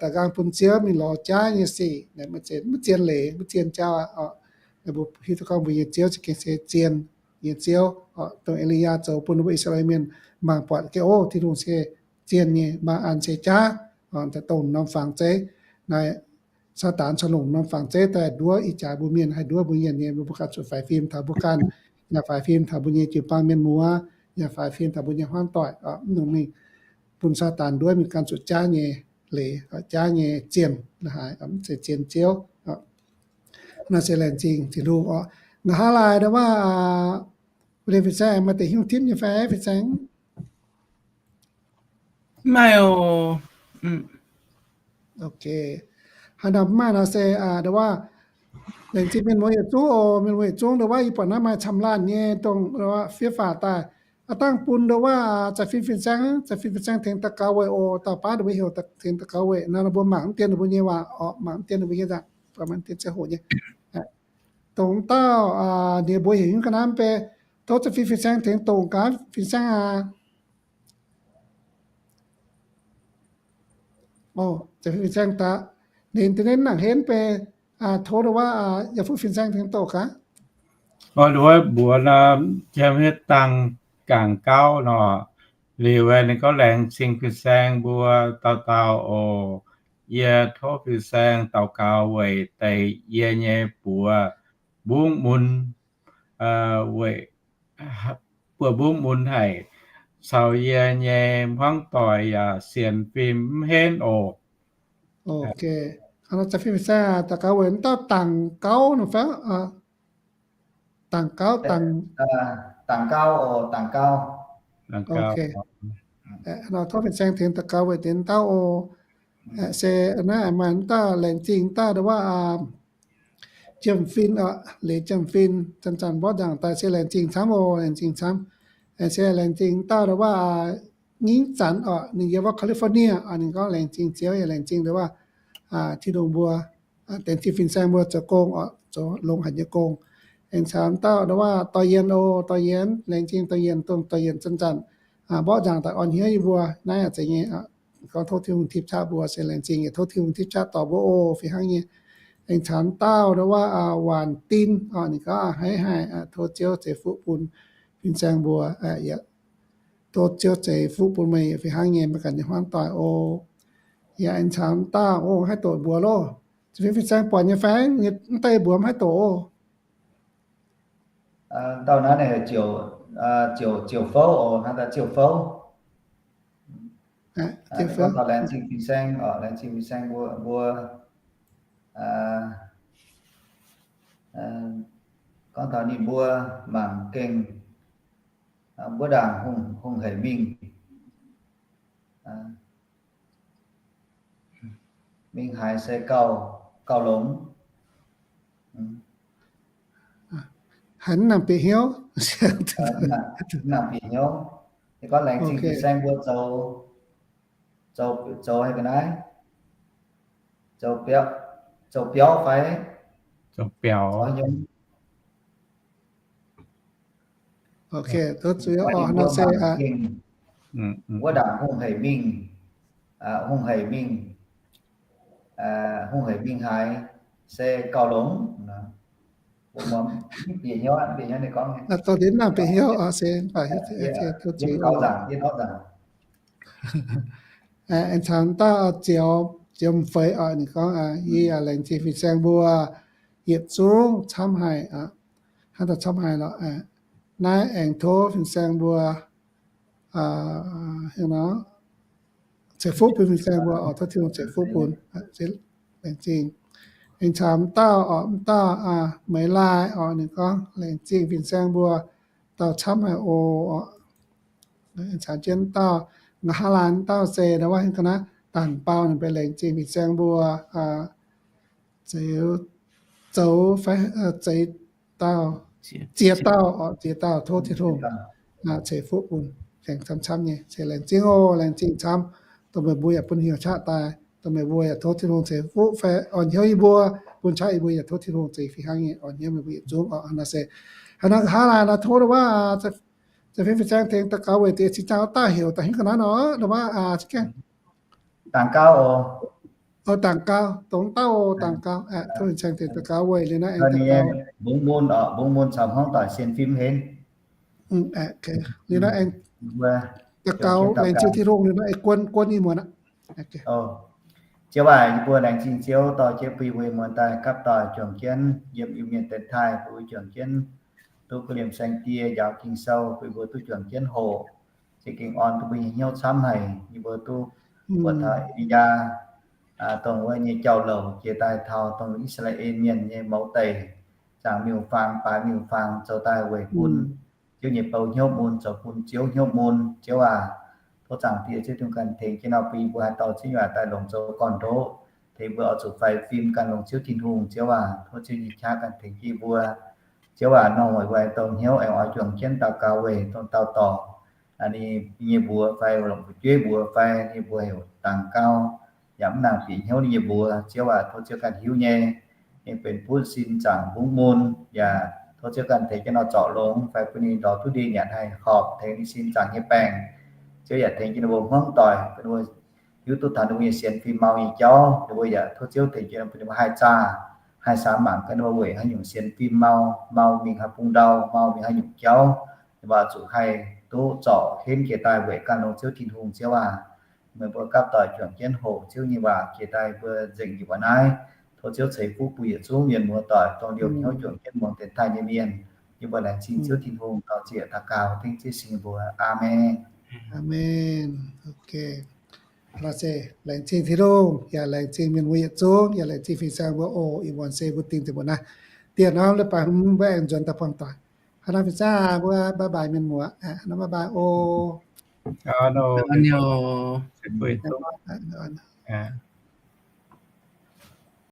daux nqaang bun Ziouv mingh lorz jaav nyei sic, maiv zien leiz, maiv zien jauv aqv. Mbuo hiuv duqv gorngv mbuo nyei Ziouv za'gengh se zien nyei Ziouv oc. Dongh E^li^yaa zoux bun mbuo I^saa^laa^en mienh mangc buatc gengh, o, Tin-Hungh se zien nyei, mangc an se jaav, dongh norm fangx zeiv. Naaiv Saadaan caux longc norm fangx zeiv daaih nduov ih jaax mbuo mienh, haih nduov mbuo mienh nyei, mbuo ganh zuqc faix fim taux mbuo ganh, yaac faix fim taux mbuo nyei jiu-baang mienh muoz, yaac faix fim taux mbuo nyei hmuangv doic, mv nungx mingh bun Saadaan nduov mingh gan zuqc jaav nyei leiz, jaav nyei zienh la'haaix, mv zeiz zien Ziouv. Naaiv se laengz zingh Tin-Hungh oc. Nqa'haav laaic nduov wuov, wuov deix fin-saeng maaih deix hiuv tipv nyei fai, fin-saeng? Maaih oc. Ok. Haaix norm mv maaih nor se nduov wuov, laengz zingh mienh muoz yietc zungv oc. Mienh muoz yietc zungv, nduov wuov yie buatc naaiv maaih camv laanh nyei dongh nduov wuov fiev faaux daaih. Aa, dangh bun nduov wuov Za'fin fin-saeng, Za'fin fin-saeng tengx daux gaux weic oc. Dauh baav nduov mbuo heuc tengx daux gaux weic nor, mbuo mangc mv dien ninh mbuo nyei waac oc, mangc mv dien ninh mbuo nyei nzangc, mv dien ziangh hoc nyei. Dongh dauh ninh mbuo heuc nyungc ga'naaiv mv bei, tov Za'fin fin-saeng tengx doqc gaax, fin-saeng aac. Za'fin fin-saeng daaih, ninh deix naaic henv bei, tov nduov wuov yaac fuqv fin-saeng tengx doqc gaax. Nduov wuov mbuox nor, jiem hietv dangh gangh gauv nor, liuz ninh gorngv, laengz zingh fin-saeng mbuo dauh dauh oc. Yie tov fin-saeng daux gaux weic deix yie nyei buoz mbungv mun, weic buoz mbungv mun haic, caux yie nyei hmuangv doic yaac sienx fim mv henv oc. Ok. Za'fin fin-saeng daux gaux weic wuov dauh dangh gauv nor fai? Dangh gauv, dangh, dangh gauv oc, dangh gauv. Ok. Nor tov fin-saeng tengx daux gaux weic deix dauh oc. Se naaiv maaih dauh laengz zingh daaih nduov wuov, Jiem Fin oc, Leiz Jiem Fin, zanc-zanc mborqv nzangc daaih se laengz zingh camv oc, laengz zingh camv. Aengx se laengz zingh dauh ndau wuov Ngingv Zanc oc, ninh yiem wuov California oc, ninh gorngv, laengz zingh Ziouv, yaac laengz zingh ndau wuov Tin-Hungh mbuo, laengz zingh fin-saeng mbuo zoux gong oc, zoux longx haic nyei gong. Aengx caux dauh ndau wuov Dorh Yien oc, Dorh Yien, laengz zingh Dorh Yien, dongh Dorh Yien zanc-zanc mborqv nzaangc daaih orn hnyouv yie mbuo naaiv yaac zeiz nyei. Gorngv tov Tin-Hungh tipv qaqv mbuo se laengz zingh, yaac tov Tin-Hungh tipv qaqv dorh mbuo oc, fih hnangv nyei. Aengx caux dauh ndau wuov Waanc Din oc, ninh gorngv, haiz haic, tov Ziouv ceix fuqv bun fin-saeng mbuo, tov Ziouv ceix fuqv bun meih, fih hnangv nyei, meih ganh nyei hmuangv doic oc. Yaac aengx caux dauh oc, haih doqc mbuox loh. Fin-saeng buatc nyei fai? Mv deix mbuox mv haih doqc oc. Dauh naaiv ninh heuc Ziouc, Ziouc Fouv oc, hnangv dauh Ziouc Fouv. Ziouc Fouv, laengz zingh fin-saeng oc, laengz zingh fin-saeng mbuo, mbuo gorngv taux ninh mbuo mangc gengh wuov ndaangc hungh haic mingh, mingh haaix se gauh, gauh longx. Haiz mv nangc bieqc hnyouv. Mv nangc bieqc hnyouv. Ninh gorngv laengz zingh fin-saeng mbuo zoux, zoux, zoux haaix ga'naaiv, zoux biauv, zoux biauv fai zoux biauv. Wuov ndaangc hungh haic mingh, hungh haic mingh, hungh haic mingh haaix se gauh longx. Dongh deix mv nangc bieqc hnyouv se, aengx caux dauh Ziouc, Ziouc M'Feix oc, ninh gorngv, yie yaac laengz zingh fin-saeng mbuo yietc zungv camv haic, hnangv dauh camv haic lorqc. Naaiv aengx tov fin-saeng mbuo ceix fuqv bun fin-saeng mbuo oc, tov Tin-Hungh ceix fuqv bun. Laengz zingh. Aengx caux m'dauh oc, m'dauh Meih Laai oc, ninh gorngv laengz zingh fin-saeng mbuo dauh camv haic oc. Aengx caux jienv dauh, nqa'haav laanh dauh se ndau wuov haaix ga'naaiv, Dangc Bau, ninh mbuo laengz zingh fin-saeng mbuo zoux, zoux fai, zeix dauh, ziex dauh oc, ziex dauh tov Tin-Hungh ceix fuqv bun, aengx camv camv nyei. Se laengz zingh oc, laengz zingh camv. Dongh meih mbuo yaac bun hnyouv qaqv daaih, dongh meih mbuo yaac tov Tin-Hungh ceix fuqv fai orn hnyouv yie mbuo, bun qaqv yie mbuo yaac tov Tin-Hungh ceix fih hnangv nyei orn hnyouv meih mbuo yietc zungv oc. Hnangv naaic se, hnangv naaic nqa'haav laanh nor tov ndau wuov za'gengh fin-saeng tengx daux gaux weic deix cing-jaa daaih heuc daaih hiuv ga'naaiv nor, ndau wuov za'gengh dangx gau oc. Dangx gau, dongh dauh dangx gau, tov fin-saeng tengx daux gaux weic liuz naaiv aengx daux gaux. Mbungv mun oc, mbungv mun caux hmuangv doic sienx fim henv. Liuz naaiv aengx daux gaux laengz zingh Tin-Hungh liuz naaiv aengx guon, guon ih muonz aqv. Ziouv aac, yie mbuo laengz zingh Ziouv dorh jienv bun yie mbuo ih muonz daaih gapv doic juangc jienv yiem Iu-Mienh dienx taaih, bun yie mbuo juangc jienv duqv kuv liemh saeng-die njaaux Ging-Sou, bun yie mbuo duqv juangc jienv hoqc. Za'gengh orn duqv mbuo nyei hnyouv camv haic, yie mbuo duqv buatc taux Eli^yaa dongh wuov nyei jauv-louc jiex daaih taux dongh I^saa^laa^en Mienh nyei mouz deic, zaangc miuc-faang, baaix miuc-faang zoux daaih weic bun Ziouv nyei bou hnyouv mun, zoux bun Ziouv hnyouv mun. Ziouv aac, tov Zaangc Diex Ziouv Tin-Hungh ganh tengx jienv nor bun yie mbuo haaix dauh zingv waac daaih longc zoux gorn-ndoqv, tengx mbuo oix zuqc faix fim gan longx Ziouv Tin-Hungh. Ziouv aac, tov Ziouv nyei qaqv ganh tengx jienv yie mbuo. Ziouv aac, nor weic mbuo aengx dongh hnyouv aengx oix juangc jienv daux gaux weic dongh dauh dorc, ninh nyei mbuox fai longc fu'jueiv mbuox fai ninh mbuo heuc dangx gau, yaac mv nangc bieqc hnyouv ninh nyei mbuox. Ziouv aac, tov Ziouv ganh hiuv nyei. Ninh benx butv sin zaangc mbungv mun, yaac tov Ziouv ganh tengx jienv nor zorc longx fai bun ninh lorz duqv ndie nyanc haih horpc tengx ninh sin zaangc nyei baengc. Ziouv yaac tengx jienv ninh mbuo hmuangv doic, bun ninh mbuo hiuv duqv taux ninh mbuo nyei sienx fim mau nyei jauv. Ninh mbuo yaac tov Ziouv tengx jienv bun ninh mbuo haih zaah, haih samx mangc gaax ninh mbuo weic haaix nyungc sienx fim mau, mau mingh haaix bung ndau, mau mingh haaix nyungc jauv. Ninh mbuo zuqc haih duqv zorc henv jiex daaih weic gan longx Ziouv Tin-Hungh. Ziouv aac, meih mbuo gapv doic juangc jienv hoqc Ziouv nyei waac jiex daaih mbuo nzengc njiec mbuo naaiv. Tov Ziouv ceix fuqv bun yietc zungv mienh muoz doic dongh liouh hnyouv juangc jienv muangx dienx taaih nyei mienh. Yie mbuo laengz zingh Ziouv Tin-Hungh dorh zieqc daux gaux dengv Ziouv Singx mbuox. Aamen. Aamen. Laengz zingh Tin-Hungh, yaac laengz zingh mienh mbuo yietc zungv, yaac laengz zingh fin-saeng mbuo oc. Ih muonz se mbuo dingh deix mbuo naaiv. Dieh norm leiz-baaix mbuo aengx nzuonx daaih buangh doic. Haaix nor fin-saeng mbuo bye bye mienh muoz. Haaix nor bye bye oc.